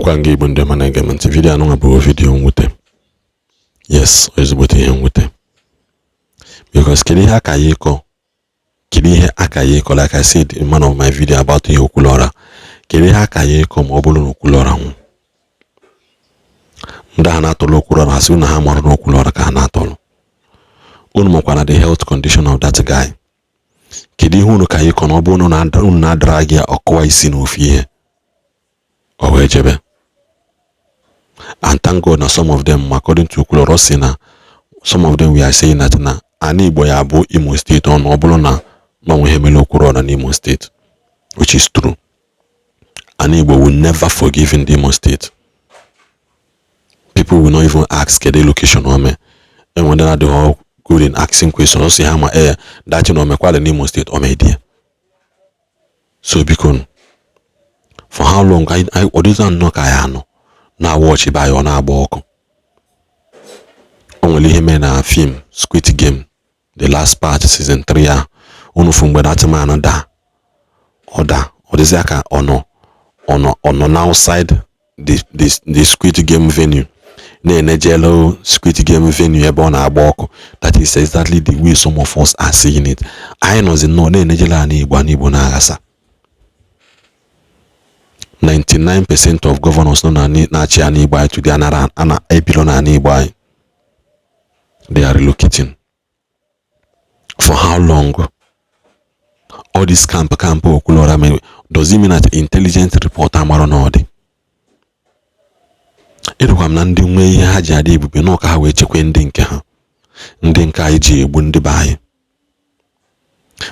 Ekenekwa nga Igbo ndị ọma na-ege m ntị. Vidiyo anụnwa bụ vidiyo mwute. Yes, ezigbote ihe mwute. Because kedu ihe aka ya ịkọ? Kedu ihe aka ya ịkọ? Like I said in one of my video about ihe Okwuluora. Kedu ihe aka ya ịkọ ma ọ bụrụ na Okwuluora nwụ? Ndị a na-atọrọ Okwuluora ha sị na ha marụ na Okwuluora ka ha na-atọrọ. Unu makwa na the health condition of that guy. Kedu ihe unu ka ya ịkọ na ọ bụrụ na unu na-adara gị ọkụwa isi n'ofu ihe? O wee jebe. And thank God na some of them, according to Okwuluora, sị na some of them we are saying that na ana Igbo ya bụ Imo State ọnụ ọ bụrụ na na ihe mere Okwuluora n'Imo State, which is true. Ana Igbo will never forgive in the Imo State. People will not even ask kedu location o mee. Enwe ndị na-adịghị good in asking questions. Ọ sị ha ma ee dachi na omekwala n'Imo State o mee die. So biko, for how long ọ dịzị nnọọ ka ya anọ na-awọchị be anyị ọ na-agba ọkụ. O nwere ihe mere na film Squid Game, the last part, season 3 ahụ. Unu fụ mgbe that man daa, ọ daa, ọ dịzị ka ọ nọ na outside the Squid Game venue na-enejelu Squid Game venue ebe ọ na-agba ọkụ. That is exactly the way some of us are seeing it. Anyị nọzi nnọọ na-enejelu ana Igbo, ana Igbo na-aghasa. 99% of governors nọ na-achị ana Igbo anyị today anara ana ebilo na ana Igbo anyị. They are relocating. For how long? All this camp Okwuluora mere, does it mean that intelligent report amara na ọ dị? Ịrụkwa m na ndị nwee ihe ha ji adị ebube na ọka ha wee chekwa ndị nke ha, ndị nke anyị ji egbu ndị be anyị.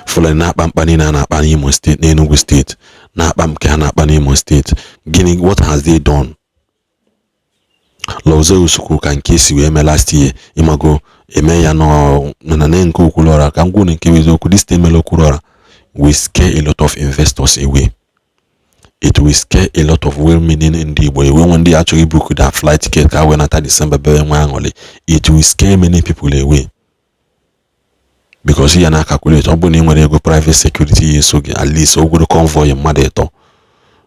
Fulani na-akpa mkpa niile a na-akpa n'Imo State, n'Enugu State, na-akpa nke ha na-akpa n'Imo State. Gịnị, what has they done? Lọzọ kwuru ka nke si wee mee last year, ịmago eme ya na na nke Okwuluora. Ka m gwuo na nke bụ eziokwu, this thing mere Okwuluora will scare a lot of investors away. It will scare a lot of well-meaning ndị Igbo away. Nwe ndị achọghị book their flight ticket ka wee nata December bebe nwe aṅụrị. It will scare many people away. Because ya na calculate, ọ bụrụ na ị nwere ego private security ya eso gị, at least ogoro convoy mmadụ ịtọ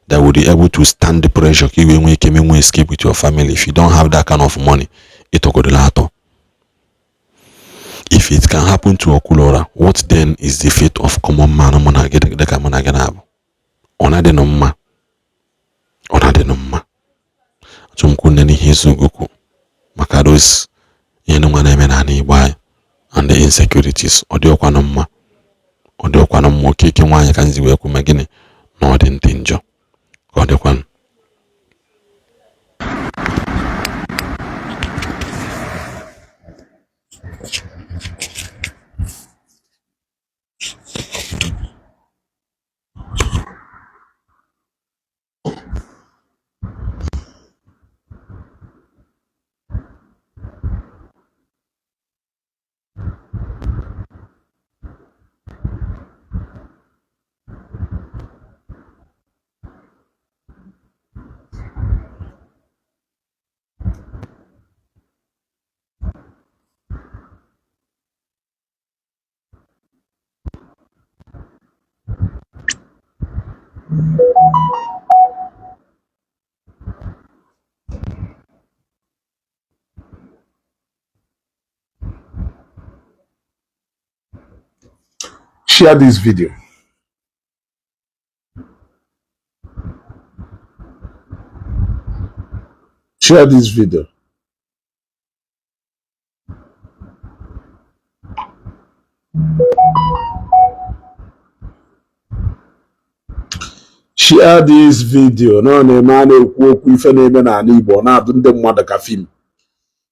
that will be able to stand the pressure ka i wee nwee ike menwe escape with your family. If you don't have that kind of money, ịtọgodola atọ. If it can happen to Okwuluora, what then is the fate of common man mụ na gị dịka mụ na gị na-abụ? Ọ na-adịnụ mma, ọ na-adịnụ mma. Achọrọ m ka unu n'ihe eziokwu maka those ihe nwa na-eme n'ala Igbo anyị and the insecurities. Ọ dị ọkwanụ mma, ọ dị ọkwanụ mma. Okeke nwaanyị ka nzi wee kwu ma gịnị na ọ dị ntị njọ ka ọ dịkwanụ. Share this video. Share this video. Share this video. Na ọ na-eme a na-ekwu okwu ife na-eme n'ala Igbo, ọ na-adụ ndị mmadụ ka film.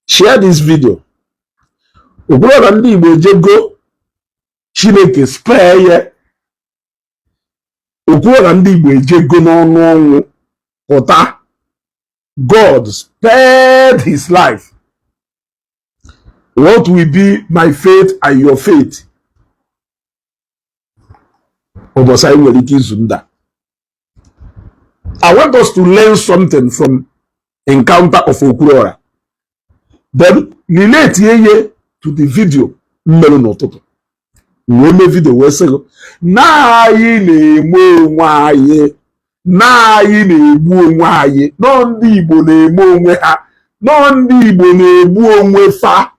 Share this video. Okwuluora ndị Igbo ejego, Chineke spare ya. Okwuluora ndị Igbo ejego n'ọnụ ọnwụ pụta. God spared his life. What will be my fate and your fate? Ụbọchị anyị nwere ike izu nda. I want us to learn something from encounter of Okwuluora. Then relate ye to the video mmerụ n'ụtụtụ. Wee mee video wee sị gị na anyị na-eme onwe anyị. Na anyị na-egbu onwe anyị, nọọ ndị Igbo na-eme onwe ha, nọọ ndị Igbo na-egbu onwe fa.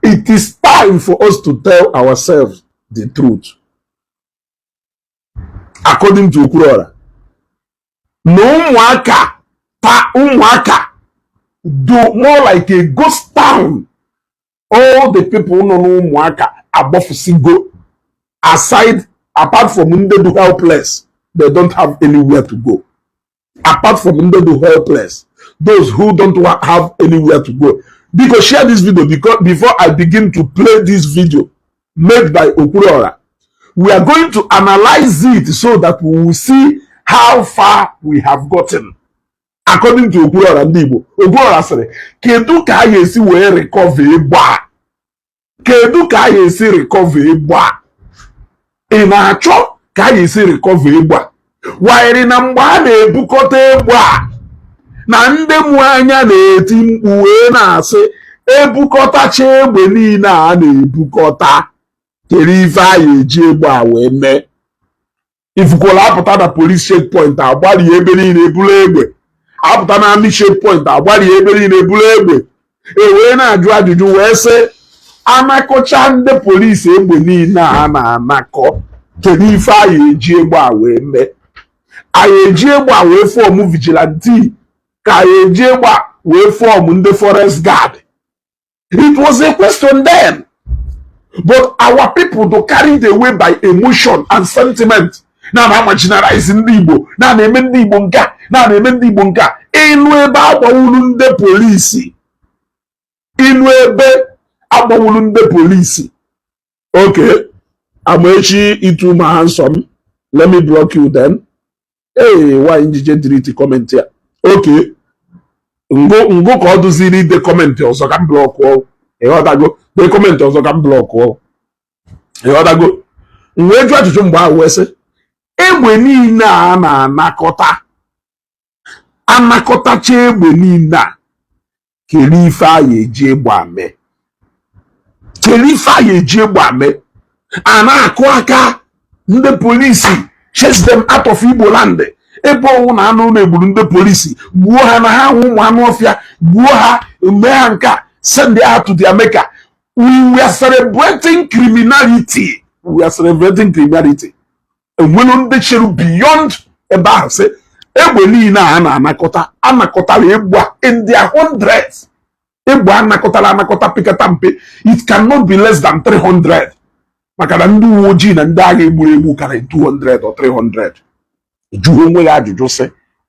It is time for us to tell ourselves the truth. According to Okwuluora, na Ụmụaka ta, Ụmụaka do more like a ghost town. All the people nọ n'Ụmụaka agbafusigo aside, apart from ndị do helpless. They don't have anywhere to go apart from ndị do helpless, those who don't have anywhere to go. Because share this video, because before I begin to play this video made by Okwuluora, we are going to analyze it so that we will see how far we have gotten. According to Okwuluora ndị Igbo, Okwuluora sịrị, kedu ka a ga-esi wee recover egbe a? Kedu ka a ga-esi recover egbe a? Ị na-achọ ka a ga-esi recover egbe a wanyere na mgbe a na-ebukọta egbe a, na ndị mụ anya na-eti mkpu wee na-asị, ebukọtacha egbe niile a na-ebukọta, kere ife a ga-eji egbe a wee mee? Ifukwala apụta na police checkpoint, agbarie ebe niile, ebulu egbe. Apụta na army checkpoint, agbarie ebe niile, ebulu egbe. E wee na-ajụ ajụjụ wee sị, anakọcha ndị polisi egbe niile a na-anakọ, kedu ife a ga-eji egbe a wee mee? A eji egbe a wee form vigilante, ka a eji egbe a wee form ndị forest guard? It was a question then, but our people do carried away by emotion and sentiment, na na marginalize ndị Igbo, na na-eme ndị Igbo nke a, na na-eme ndị Igbo nke a. Ịnụ ebe agbawulu ndị polisi, ịnụ ebe agbawulu ndị polisi. Okay, Amaechi itu ma handsome, let me block you then. Hey, why njije delete comment ya? Okay, ngụ ngụ ka ọ dụziri ide comment ọzọ ka m blockụọ. Ịghọtago? Dee comment ọzọ ka m blockụọ. Ịghọtago? M wee jụọ ajụjụ mgbe ahụ wee sị, egbe niile a na-anakọta, anakọtacha egbe niile a, kere ife a ya eji egbe ame? Kere ife a ya eji egbe ame? A na-akụ aka, ndị polisi, chase them out of Igbo land. Ebe ọnwụ na anụ na-egburu ndị polisi, gbuo ha, na ha hụ ụmụ anụ ọfịa, gbuo ha, mee ha nke a, send ha to their maker. We were celebrating criminality. We are celebrating criminality. Enwelu ndị chere beyond ebe ahụ sị, egbe niile a na-anakọta, anakọtara egbe a in their hundreds, egbe anakọtara anakọta pịkata mpe, it cannot be less than 300, maka na ndị uwe ojii na ndị agha egburu egbu karịrị 200 or 300. Jụọ onwe ya ajụjụ sị,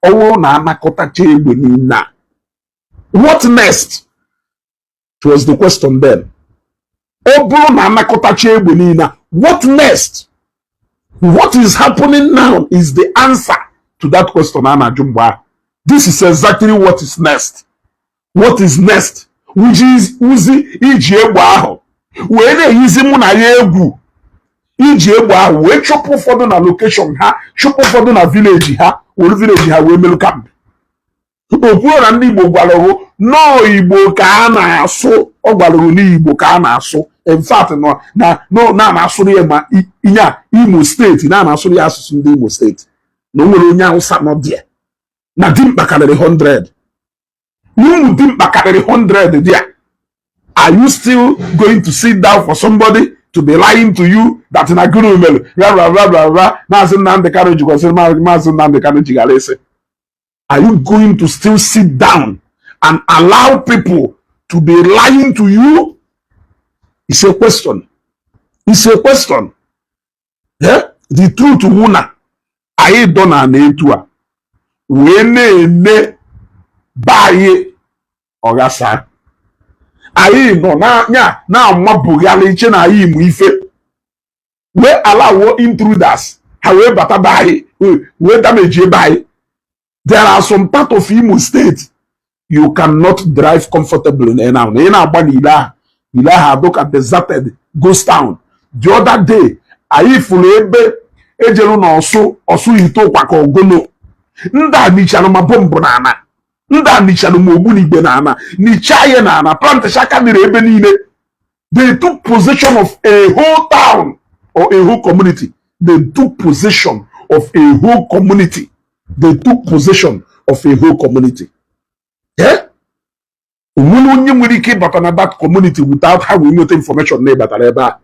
ọ bụrụ na anakọtacha egbe niile a, what next? It was the question then. Ọ bụrụ na anakọtacha egbe niile a, what next? What is happening now is the answer to that question a na-ajụ mgbe ahụ. This is exactly what is next. What is next, which is uzi iji egbe ahụ wee na-eyizi mụ na ya egwu, iji egbe ahụ wee chụpụ ụfọdụ na location ha, chụpụ ụfọdụ na village ha, were village ha wee merụ camp. Okwuo na ndị Igbo gwara hụ nọọ Igbo ka a na-asụ. Ọ gwara hụ n'Igbo ka a na-asụ. In fact, nọ na na na-asụrụ ya ma inye a Imo Steeti na na-asụrụ ya asụsụ ndị Imo Steeti, na o nwere onye Hausa nọ dị na dimkpa karịrị 100, na ụmụ dimkpa karịrị 100 there. Are you still going to sit down for somebody to be lying to you that na gụrụ mere bla bla bla bla bla, Maazị Nnamdị Kanu jikwasịrị, Maazị Nnamdị Kanu jigara isi? Are you going to still sit down and allow people to be lying to you? It's a question. It's a question. Yeah? The truth wụ na anyị dọ na etu a wee na-ene be anyị ọghasa. Anyị nọ n'anya na-amabugharị iche na anyị mụ ife, wee allow intruders ha wee bata be anyị, wee damage ebe anyị. There are some part of Imo State you cannot drive comfortably na now. Na ị na-agba n'ile ahụ, ile ahụ adụ ka deserted ghost town. The other day anyị fụrụ ebe ejelu na ọsụ ọsụ ite ụkwa ka ogono ndị a nicharụ ma bọmbụ na ana, ndị a nichalụ ma ogbunigwe na ana, nichaa ya na ana, plantacha kamera ebe niile. They took possession of a whole town or a whole community. They took possession of a whole community. They took possession of a whole community. Eh? Onwere onye nwere ike ịbata na that community without ha wee nweta information na ịbatara ebe a.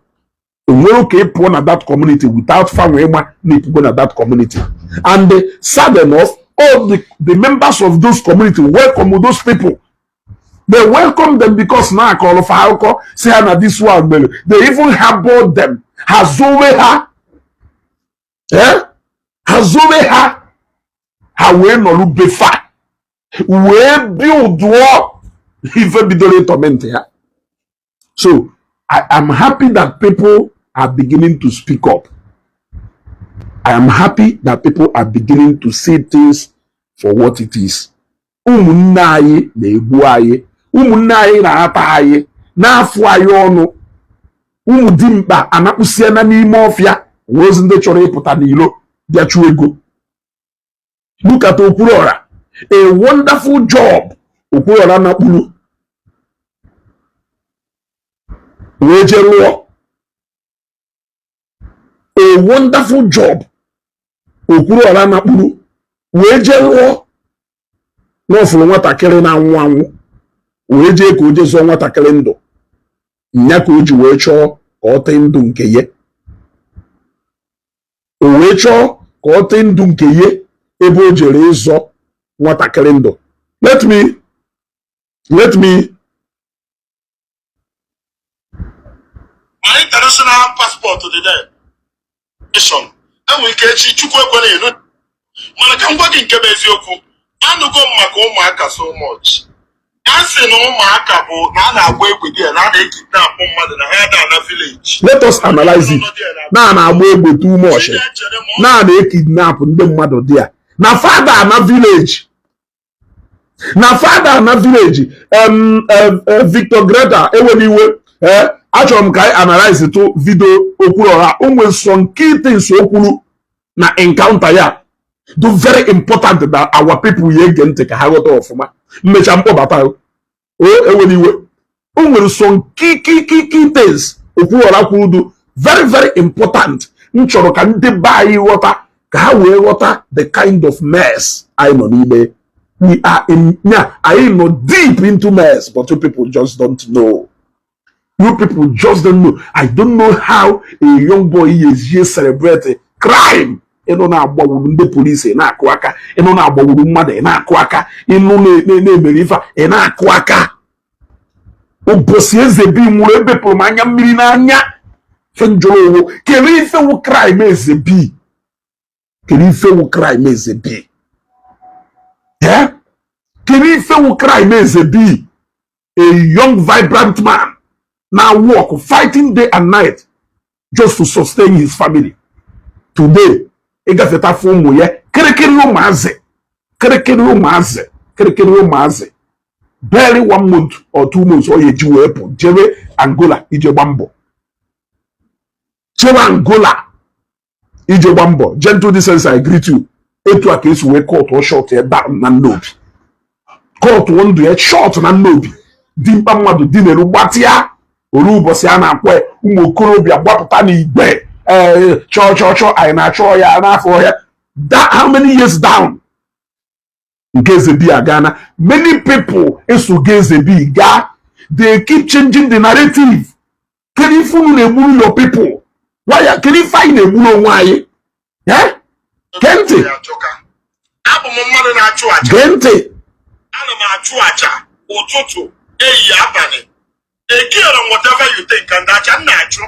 Onwere ka ị pụọ na that community without fa wee ma na ịpụgo na that community. And sad enough, all the members of those community welcome those people. They welcome them because na akọrọ fa akụkọ si ha na this one mere. They even harbored them. Ha zowe ha. Eh? Ha zowe ha. Ha wee nọrọ befa, wee builduo ife bidoro ịtorment ya. So I am happy that people are beginning to speak up. I am happy that people are beginning to see things for what it is. Ụmụnne anyị na-egbu anyị, ụmụnne anyị na-ata anyị, na-afụ anyị ọnụ. Ụmụ dimkpa anakpụsiena n'ime ọfịa, nwee ndị chọrọ ịpụta n'ilo bịa chụọ ego. Look at Okwuluora, a wonderful job Okwuluora nakpuru wee jee lụọ. A wonderful job Okwuluora nakpuru wee jee lụọ. N'ọfụrụ nwatakịrị na-anwụ anwụ, wee jee ka o jee zụọ nwatakịrị ndụ nya, ka o ji wee chọọ ka ọ tee ndụ nke ya. O wee chọọ ka ọ tee ndụ nke ya ebe o jere ịzọ nwatakịrị ndụ. Let me My international passport dị there. Nation. Enwere ike echi, Chukwu ekwela enu, mana ka m gwa gị nke bụ eziokwu, anụgo m maka ụmụaka so much. A sị na ụmụaka bụ na a na-agba egbe dị na a na-ekidnap mmadụ na ha ada na village. Let us analyze it. Na na-agba egbe too much, na na-ekidnap ndị mmadụ dị a na fada na village, na fada na village. Victor Greta, ewela iwe. Achọrọ m ka anyị analyze tụ video Okwuluora. O nwere some key things o kwuru na encounter ya do very important that our people ya ege ntị ka ha ghọta ọfụma. Mmecha mkpọbata o, ewela iwe. O nwere some key key key key things Okwuluora kwuru do very very important m chọrọ ka ndị be anyị ghọta, ka ha wee ghọta the kind of mess anyị nọ n'ime. We are in, yeah, anyị nọ deep into mess, but you people just don't know. You people just don't know. I don't know how a young boy is celebrate crime. Ịnụ na-agbawuru ndị polisi, ị na-akụ aka. Ịnụ na-agbawuru mmadụ, ị na-akụ aka. Ịnụ na-emere ife a, ị na-akụ aka. Ụbọchị Eze Bi nwụrụ, ebepụrụ m anya mmiri n'anya. Fe njọrọ owo, kedu ife wu crime Eze Bi? Kedu ife wu crime Eze Bi? Eh? Kedu ife wu crime Eze Bi? A young vibrant man na work, fighting day and night just to sustain his family. Today ịgafeta afọ ụmụ ya, kịrịkịrị ụmụazị, kịrịkịrị ụmụazị, kịrịkịrị ụmụazị, barely one month or 2 months ọ ya eji wee pụ jebe Angola ije gba mbọ, jebe Angola ije gba mbọ. Gentle Decency, I greet you. Etu a ka esi wee cut short ya down na Nnobi, cut ndụ ya short na Nnobi. Dimkpa mmadụ dị n'elu gbatịa oru ụbọchị a na-akpọ ya, ụmụ okorobịa gbapụta n'igwe. Ee, chọọ chọọ chọọ, anyị na-achọ ya n'afọ ọhịa. How many years down nke Eze Bi agana, many people esogo Eze Bi gaa. They keep changing the narrative. Kedu ife unu na-egburu your people? Why? Kedu ife anyị na-egburu onwe anyị? Eh? Gee ntị. Abụ m mmadụ na-achụ aja. Gee ntị. Ana m achụ aja ụtụtụ, ehihie, abalị. Ekiere m whatever you think, and aja m na-achụ,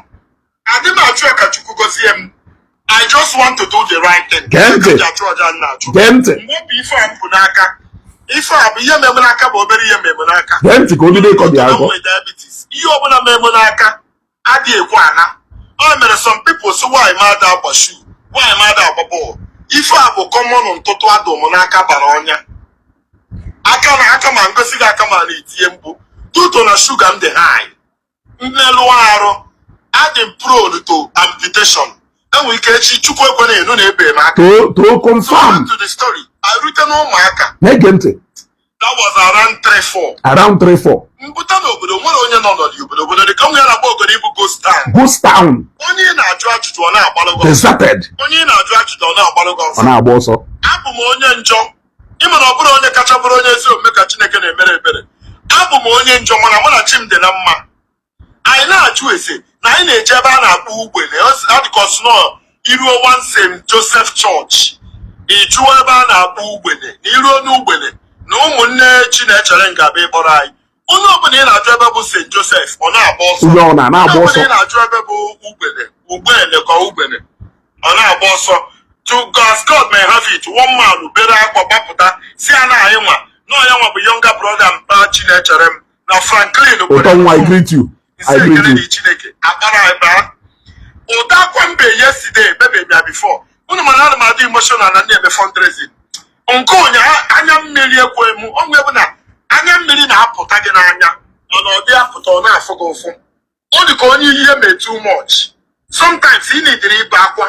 adị m achụ ya ka Chukwu gozie m. I just want to do the right thing. Gee ntị. Ka m ji achụ aja m na-achụ. Gee ntị. Mgbe ọ bụ ife a m bụ n'aka, ife a bụ ihe meme n'aka, bụ obere ihe meme n'aka. Gee ntị ka o bido ịkọ dị akọ. Nwere diabetes, ihe ọbụla meme n'aka adịghị ekwe ana. O mere some people sị, "Why m ada agba shoe? Why m ada agba bọọlụ?" Ife a bụ common ntụtụ adụ m n'aka bara ọnya aka na aka, ma ngosi gị aka ma na-etinye mkpu duto na shuga m dị high, mmelụ arụ, adị m prone to amputation. Enwere ike echi, Chukwu ekwena enu na ebe m aka. To So confirm. back to the story, arute na ụmụaka. Na-ege ntị. That was around 3 4. Around 3 4. Mpụta n'obodo, nwere onye nọ n'obodo, obodo dị ka onye na-akpọ obodo ibu ghost town. Ghost town. Onye ị na-ajụ ajụjụ, ọ na-agbalụ gị ọsọ. Deserted. Onye ị na-ajụ ajụjụ, ọ na-agbalụ gị Ọ ọsọ. na-agba ọsọ. Abụ m onye njọ. Ịma na ọ bụrụ onye kacha bụrụ onye ezi omume ka Chineke na-emere ebere. Abụ m onye njọ, mana mụ na chi m dị na mma. Anyị na-ajụ ese na anyị na-eje ebe a na-akpọ Ugbene. Ọ dịka snow iruo one St. Joseph Church, ị jụọ ebe a na-akpọ Ugbene, na iruo n'Ugbene na ụmụnne Chinechere ngaba ịkpọrọ anyị. Onye ọbụla ị na-ajụ ebe bụ St. Joseph, ọ na-agba ọsọ. Onye ọ na-agba Onye ọsọ. ọbụla ị na-ajụ ebe bụ Ugbene, Ugbene ka Ugbene, ọ na-agba ọsọ. To as God may have it, one man bere akwa gbapụta, si ya na anyị nwa na ọya nwa bụ younger brother mpa Chinechere m na Franklin. Ụtọ nwa, I greet you. Isi I greet ekele you. dị Chineke akpara anyị baa ụda akwa mbe. Yesterday bebe bịa before unu, mana ana m adị emotional na na-eme fundraising nke ụnyaa. Anya mmiri ekwe m onwe bụ na anya mmiri na-apụta gị n'anya, mana ọ dị apụta, ọ na-afụ gị ụfụ. Ọ dị ka onye ihe mee too much. Sometimes ị na-ediri ibe akwa.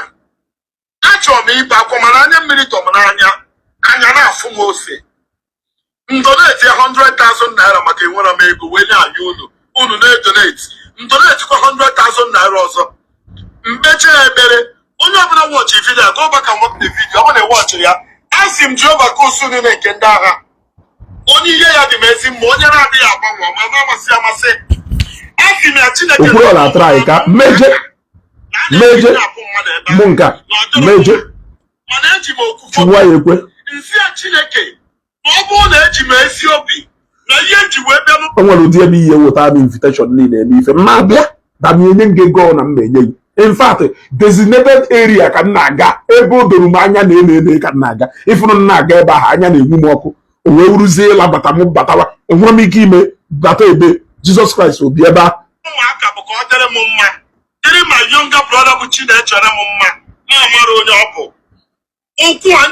Achọrọ m ibe akwa, mana anya mmiri tọ m n'anya, anya na-afụ m ose. M donate 100,000 naira maka enwere m ego wee na-ayọ unu, unu na-edonate. M donate kwa 100,000 naira ọzọ. Mkpecha ekpere, onye ọbụla watch video, go back and watch the video. Ọ bụla watchịrị ya, asị m Jehova ka usu niile nke ndị agha, onye ihe ya dị m ezi mma, onye na-adịghị agbanwe ma na-amasị amasị, asị m ya Chineke. Okwuluọra try ka mmeje mmeje mụ nke a mmeje. Mana eji m okwukwe. Chukwu ya ekwe. Nsị ya Chineke, ma ọ bụrụ na eji m ezi obi na ihe nji wee bịa. O nwere ụdị ebe ihe weta m invitation niile eme ife mma bịa dami enye m gị ego na m na-enye gị. In fact, designated area ka m na-aga, ebe o doro m anya na ene ene ka m na-aga. Ịfụrụ m na-aga ebe ahụ, anya na-enwu m ọkụ. O wee wuruzie ịla bata m batawa, enwere m ike ime bata ebe Jizọs Kraịst obi ebe ahụ. Ụmụaka bụ ka ọ dịrị m mma, dịrị ma younger brother bụ Chinechere m mma, na-amara onye ọ bụ ụkwụ a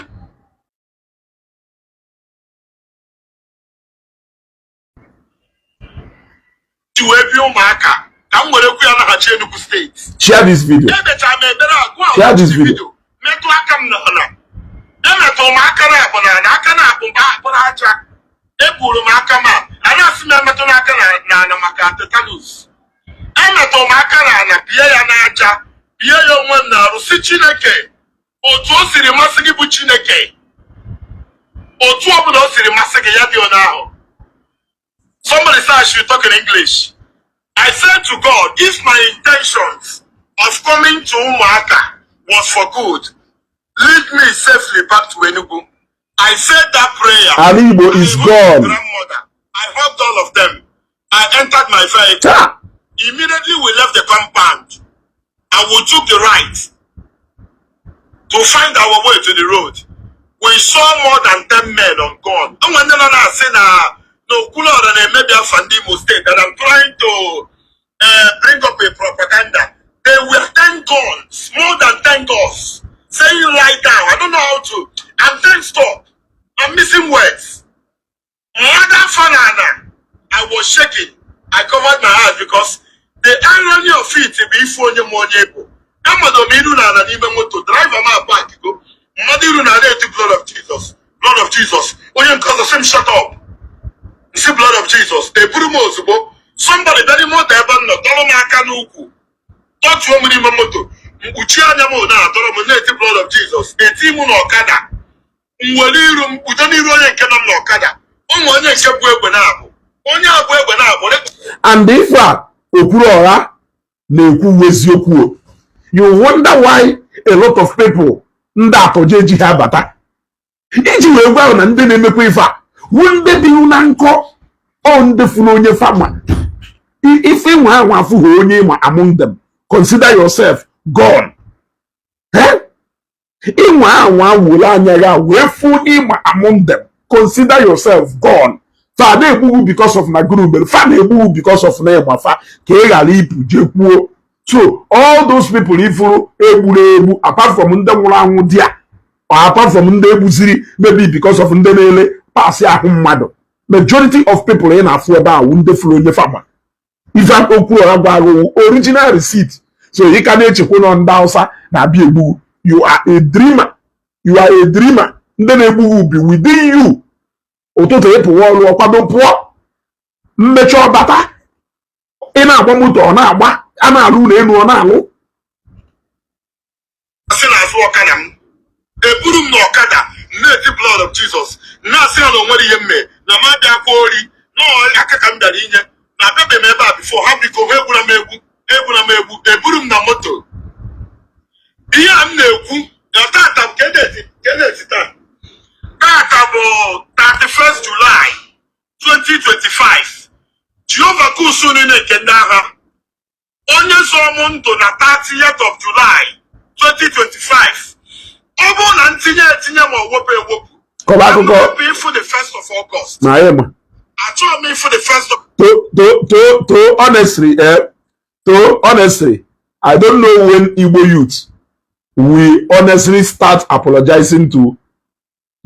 ji wee bịa ụmụaka ka m were kwu ya naghachi Enugu Steeti. Share this video. Emechara m ekpere agụ. Share this video. Metụ aka m n'ala, emetụrụ m aka na abụ n'ala, aka na abụ mgbe akpụrụ aja eburu m aka m a a na-asị m emetụ n'aka n'ala maka tetanus. Emetụrụ m aka n'ala, bie ya n'aja, bie ya onwe m na-arụ, si Chineke, otu o siri masị gị bụ Chineke, otu ọbụla o siri masị gị, ya dị onye ahụ. Somebody said I should talk in English. I said to God, if my intentions of coming to Umuaka was for good, lead me safely back to Enugu. I said that prayer. Ala Igbo I is hugged my gone. grandmother. I hugged all of them. I entered my vehicle. Taa. Immediately we left the compound and we took the right to find our way to the road. We saw more than 10 men on gun. And when they are saying na Okwuluora na-emebi afa ndị Imo State, that I'm trying to bring up a propaganda. There were 10 guns, more than 10 guns, saying lie down. I don't know how to. I'm tensed up. I'm missing words. Mother Fanana, I was shaking. I covered my eyes because the irony of it bụ ifu onye m onye bụ. Amado m iru n'ala n'ime moto, driver m apak go. Mmadụ iru n'ala eti, "Blood of Jesus, blood of Jesus." Onye nke ọzọ sị m, "Shut up." Nsi, "Blood of Jesus." Eburu m ozugbo. Somebody bịa n'ime moto ebe m nọ, dọrọ m aka n'ukwu. Tọtuo m n'ime moto. Mkpuchi anya m na-adọrọ m na-eti "Blood of Jesus." Eti m n'ọkada. M were iru m kpudo n'iru onye nke nọ m n'ọkada. Ụmụ onye nke bụ egbe na-abụ. Onye abụ egbe na-abụ. And ife a Okwuluọra na-ekwu eziokwu o. You wonder why a lot of people ndị atọje ejighị abata iji wee gwa ahụ na ndị na-emekwa ife a wu ndị dị na nkọ ọ ndị fụrụ onye fama. Ife nwa ahụ afụghị onye ịma among them, consider yourself gone. Eh? Ịnwa anwa were anya ya wee fụ onye ịma among them, consider yourself gone. Fa na-egbughu because of na group fa na-egbughu because of na ịgba fa ka ị ghara ịpụ jee kwuo. So all those people ifuru egburu egbu, apart from ndị nwụrụ anwụ dị a, or apart from ndị egbuziri maybe because of ndị na-ele pasị ahụ mmadụ, majority of people ị na-afụ ebe a wụ ndị fụrụ onye fama. Ife Okwuluọra gwa agụwụ original receipt. So ị ka na-echekwa nọ ndị Hausa na-abịa egbu. You are a dreamer, you are a dreamer. Ndị na-egbu ubi within you. Ụtụtụ ịpụwa ọrụ, ọkwado pụọ, mmechi ọbata. Ị na-agba moto, ọ na-agba. A na-alụ ụlọ elu, ọ na-alụ. Si n'azụ ọkada m, eburu m n'ọkada m na-eti "Blood of Jesus", na-asị ya na o nwere ihe mme na m abịa kwa ori na aka ka m bịara inye na abịabeghị m ebe a before. Ha biko, ha egbura m egbu, egbura m egbu. Eburu m na moto. Ihe a m na-ekwu na tata, kedeti taa, tata bụ 31st July 2025. Jehova kusu niile nke ndị agha, onye zọọ m ndụ na 30th of July 2025, ọ bụrụ na ntinye etinye ma ọ wepụ ewepụ, Kọba akụkọ. wepụ ịfụ the 1st of August. Na ya ma. Achọghị m ịfụ the 1st of To honestly, to honestly, I don't know when Igbo youth will honestly start apologizing to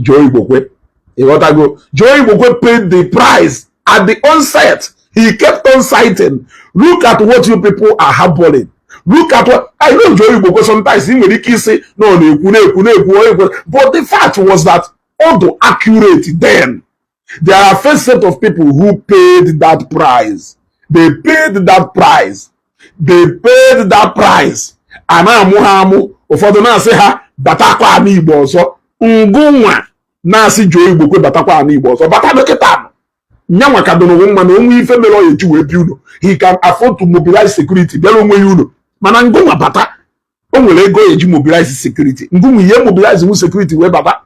Joe Igbokwe. Ịghọtago? Joe Igbokwe paid the price at the onset. He kept on citing, "Look at what you people are harboring. Look at what I know." Joe Igbokwe, sometimes ị nwere ike isi na ọ na-ekwu, na-ekwu, na-ekwu, ọ na-ekwu, but the fact was that ọ dị accurate then. There are first set of people who paid that price. They paid that price. They paid that price. A na-amụ ha amụ. Ụfọdụ na-asị ha batakwa ala Igbo ọzọ. Ngụnwa na-asị Joe Igbokwe batakwa ala Igbo ọzọ. Bata dọkịta. Nyanwa ka doro mma na onwe ife mere ọ ya eji wee bi unu. He can afford to mobilize security bịara onwe ya unu. Mana ngụnwa bata, o nwere ego ya eji mobilize security. Ngụnwa ihe mobilize nwu security wee bata.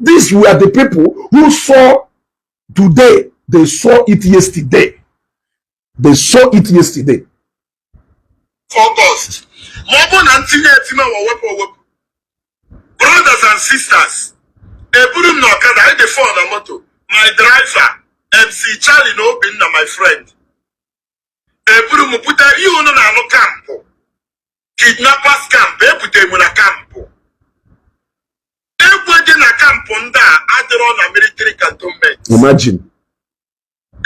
These were the people who saw today. They saw it yesterday. They saw it yesterday. August, ma ọ bụrụ na ntinye etinye ma wepụ ewepụ. Brothers and sisters, eburu m n'ọkada anyị dị four na moto. My driver, MC Charlie na Obinna, my friend, eburu m pụta ihe unu na-anụ, camp, kidnappers camp. Ebute m na camp. Egbe dị na camp ndị a adịrọ na military cantonment. Imagine.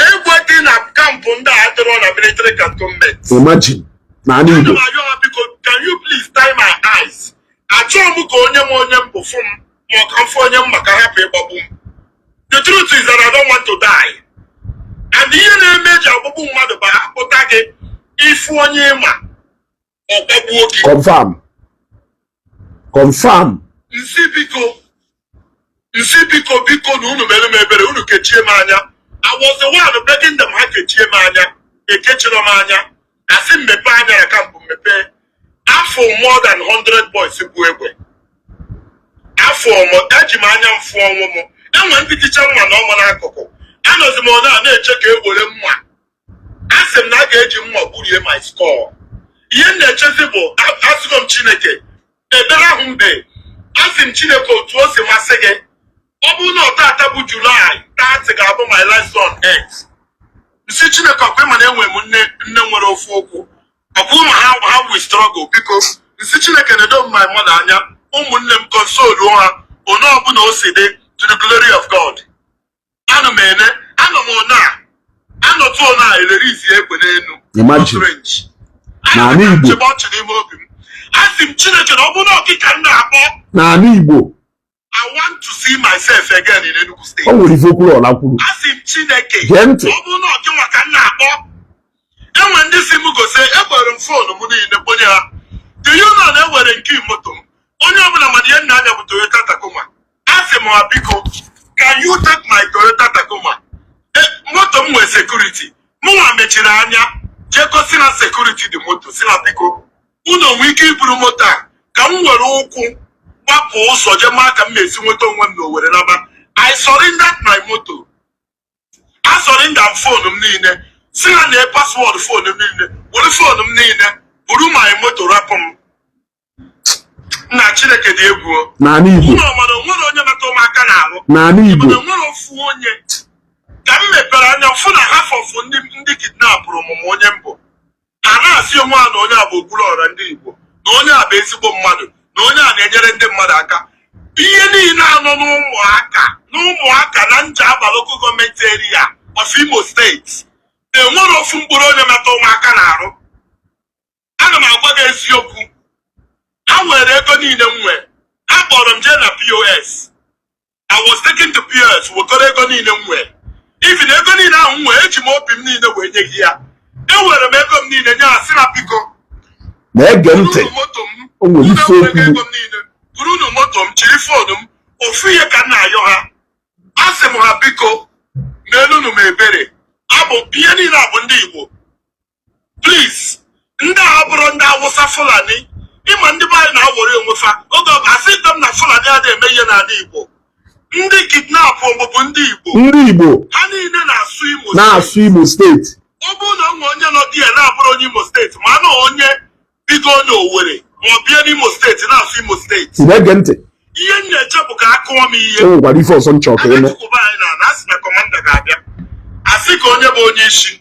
Egbe dị na camp ndị a adịrọ na military cantonment. Imagine. Na ala Ana Igbo. m arịọ ha, biko, can you please tie my eyes? Achọghị m ka onye m, onye m bụ fụ m, ma ọ ka m fụ onye m maka hapụ ịgbagbu m. The truth is that I don't want to die, and ihe na-eme eji agbagbu mmadụ bụ akpụta gị, ịfụ onye ịma, ọ gbagbuo gị. Confirm. Confirm. Nsi biko, nsi biko, biko na unu mere m ebere, unu kechie m anya. I was the one begging them ha kechie m anya. Ekechiri m anya, asị m mepee anya na camp. Mepee afọ, more than 100 boys bụ egbe. Afọ m, eji m anya m fụọ ọnwụ m. Enwe ndị ticha mma na ọmụ n'akụkụ. Anọzi m ọ na-eche ka e were mma. Asị m na a ga-eji mma gburie my skull. Ihe m na-echezi bụ, asịgo m Chineke ekpere ahụ mbe, asị m Chineke, otu o si masị gị, ọ bụrụ na ọtata bụ July 30 ga-abụ my last on earth. Nsi Chineke, ọkwa ịma na enwe m nne, nne nwere ofu okwu, ọkwa ụmụ ha, ha we struggle. Biko, nsi Chineke na-edo m my mother anya, ụmụnne m, console ha onye ọbụla o si dị, to the glory of God. Anụ m ene, anọ m ona anọtụ ona elere isi egbe n'elu. Imagine. Range. N'ala Igbo. Chebe ọchị n'ime obi m, asị m Chineke na ọ bụrụ na ọkịka m na-akpọ, N'ala Igbo. I want to see myself again in Enugu State. O nwere ife okwuru ọla kwuru. Asị m Chineke, Gee ntị. ọ bụrụ na ọkịnwa ka m na-akpọ, enwe ndị si m gosi, ekwere m phone m niile kponye ha. Do you know na ewere nke moto m? Onye ọbụla mana ihe nna anya bụ Toyota Tacoma. Asị m ha, biko, can you take my Toyota Tacoma? Moto m nwee security. Mụnwa mechiri anya jee gosi na security dị moto, si na biko, unu nwee ike iburu moto a ka m were ụkwụ gbapụ ụzọ jee maa ka m na-esi nweta onwe m n'Owerri naba. I surrendered my moto, a surrender m phone m niile, si ha na password phone m niile, were phone m niile, buru my moto, rapụ m. Nna, Chineke dị egwu o. N'ala Igbo. Ụlọ mana onwere onye metụ m aka n'ahụ. N'ala Igbo. Mana onwere ofu onye ka m mepere anya fụ na half of ndị kidnapụrụ m ma onye mbụ ha na-asị onwe ha na onye a bụ Okwuluọra ndị Igbo, na onye a bụ ezigbo mmadụ, na onye a na-enyere ndị mmadụ aka. Ihe niile anọ n'ụmụaka, n'ụmụaka na Njaba Local Government Area of Imo State, enwere ofu mkpụrụ onye metụ ụmụaka na-arụ. Ana m agwa gị eziokwu. Ha nwere ego niile m nwee. Ha kpọrọ m jee na POS. I Was taken to POS, wekọrọ ego niile m nwee. Even ego niile ahụ m nwee, eji m obi m niile wee nye gị ya. Ewere m ego m niile nye ha, sị na biko, Na-ege ntị. Burunu moto m. O nwere Unu ife enweghị okwuru. Ego m niile, burunu moto m, jiri phone m. Ofu ihe ka m na-ayọ ha, a sị m ha, biko, meelunu m ebere. Abụ ihe niile a bụ ndị Igbo. Please, ndị a bụrụ ndị Awụsa, Fulani, ịma ndị be anyị na-awọrị onwe fa oge ọ bụ asị m na Fulani adịghị eme ihe n'ala Igbo. Ndị kidnap bụ ndị Igbo. Ndị Igbo. Ha niile na-asụ Imo. Na-asụ Imo Steeti. Ọ bụrụ na onwe onye nọ di ya na-abụrụ onye Imo Steeti, ma na onye bigo n'Owerri ma ọ bịa n'Imo Steeti na-asụ Imo Steeti. Ị na-ege ntị? Ihe m na-eche bụ ka a kụọ m ihe. E nwekwara ife ọzọ nchọ ka ịnụ. Agachukwu anyị na asị na commander ga-abịa, asị ka onye bụ onye isi.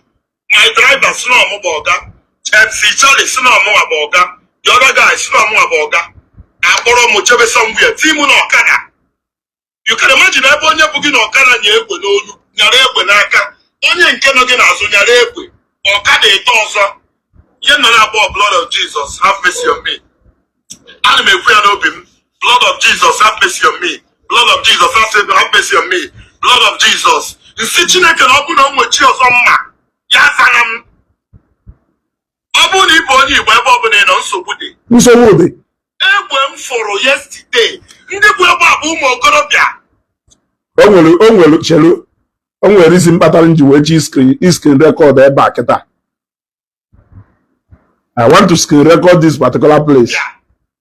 My driver si na ọmụ bụ ọga, MC Charlie si na ọmụnwa bụ ọga, the other guy si na ọmụnwa bụ ọga. Akpọrọ m chebe somewhere, tii m na ọkada. You can imagine, ebe onye bụ gị na ọkada nya egbe n'olu, nyara egbe n'aka, onye nke nọ gị n'azụ nyara egbe, ọkada eto ọzọ. Ihe nọ na-akpọ, "Blood of Jesus, have mercy on me." Ana m ekwu ya n'obi m, "Blood of Jesus, have mercy on me. Blood of Jesus, have mercy on me. Blood of Jesus." Nsị Chineke na ọ bụ na o nwe chi ọzọ mma ya zara m. Ọ bụrụ na ị bụ onye Igbo, ebe ọbụla ị nọ, nsogbu dị. Nsogbu dị. Egbe m fụrụ yesterday, ndị bụ egbe a bụ ụmụ okorobịa. O nwere, chelu, o nwere isi mkpatara m ji wee chi screen record ebe a kịta. I want to screen record this particular place.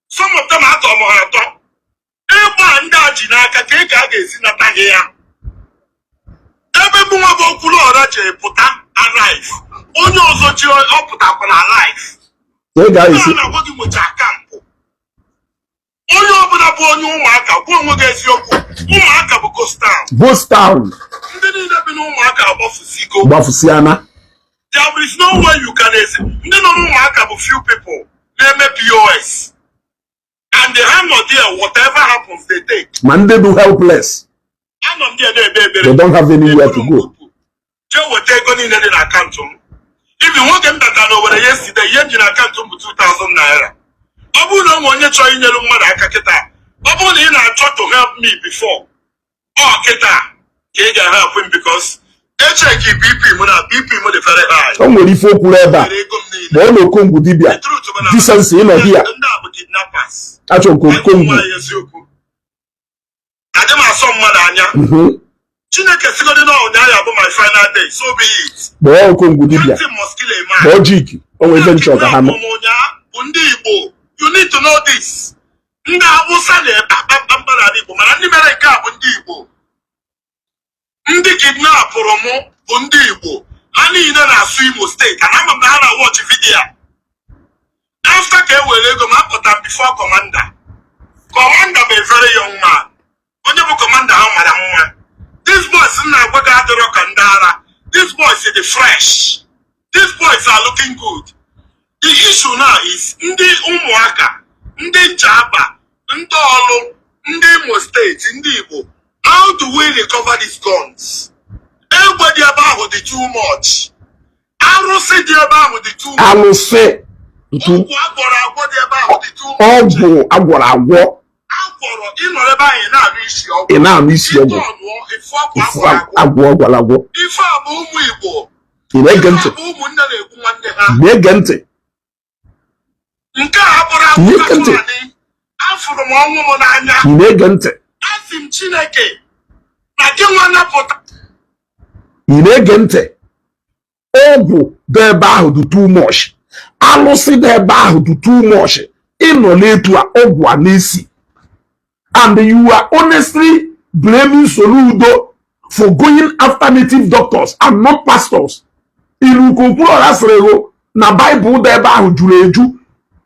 Some of them atọ m ha atọ. Egbe a ndị a ji n'aka ka ị ka a ga-esi nata gị ya. Ebe bụ nwa bụ Okwuluọra jiri pụta alive, onye ọzọ ji ọ pụtakwara alive. Ka ị ga-esi a na-agwa gị nwecha camp. Onye ọbụla bụ onye Ụmụaka, gwa onwe gị eziokwu, Ụmụaka bụ ghost town. Ghost town. Ndị niile bi n'Ụmụaka agbafusigo. Gbafusiana. There is no way you can esi ndị nọ n'Ụmụaka bụ few people na-eme POS, and they ha nọ there. Whatever happens, they take. Ma ndị bụ helpless. Anọ m there na-ekpe ekpere. They don't have anywhere to go. Jee weta ego niile dị na account m. Ibi nwoke m batara n'Owere yesterday, ihe m ji na account m bụ 2000 naira. Ọ bụrụ na o nwere onye chọrọ inyere mmadụ aka kịta, ọ bụrụ na ị na-achọ to help me before, ọ kịta ka ị ga-help m, because echeki BP m na BP m dị very high. O nwere ife okwuru ebe a. Were ego m niile. Ma ọ na Okongwu dibịa. The truth bụ na Decency ịnọ here. ndị a bụ kidnappers. Achọ nke Okongwu. Nwaanyị, eziokwu, adị m asọ mmadụ anya. Chineke sigodi na ụnyaahụ ya bụ my final day, so be it. Kpọọ Okongwu dibịa. Nothing must kill a man. Kpọọ Jiki. O nwere ife nchọ ka ha nụ. Ụnyaahụ bụ ndị Igbo. You need to know this. Ndị Awụsa na-ebe akpa mkpamkpa n'ala Igbo, mana ndị mere nke a bụ ndị Igbo. Ndị kidnapụrụ mụ bụ ndị Igbo. Ha niile na-asụ Imo Steeti, and ama m na ha na-watch video a. After ka e were ego m, apụta m before commander. Commander bụ a very young man. Onye bụ commander ha mara mma. These boys m na-agwa gị adịrọ ka ndị ara. These boys dị fresh. These boys are looking good. The issue now is ndị Ụmụaka, ndị Njaba, ndị Ọlụ, ndị Imo Steeti, ndị Igbo, how do we recover these guns? Egbe dị ebe ahụ dị too much. Arụsị dị ebe ahụ dị too much. Alụsị ntu. Ọgwụ agwọrọ agwọ dị ebe ahụ dị too much. Ọgwụ agwọrọ agwọ. Agwọrọ, ịnọrọ ebe ahụ, ị na-anụ isi ọgwụ. Ị na-anụ isi ọgwụ. Ịtọnụọ ife ọgwụ ifu agwọrọ agwọ. Agwọ ọgwọrọ agwọ. Ife a bụ ụmụ Igbo. Ị na-ege Ife ntị? a bụ ụmụnne na-egbu nwanne ha. Na-ege ntị? Nke a bụrụ Na-ege Awụsa, ntị? Fulani. Afụrụ m ọnwụ m n'anya. Ị na-ege ntị? Asị m Chineke na gị nwa napụta. Ị na-ege ntị? Ọgwụ dị ebe ahụ dị too much, alụsị dị ebe ahụ dị too much. Ịnọ n'etu a, ọgwụ a n'isi, and you are honestly blaming Soludo for going after native doctors and not pastors. Ilu ka Okwuluọra sịrị gụ na Baịbụl dị ebe ahụ juru eju,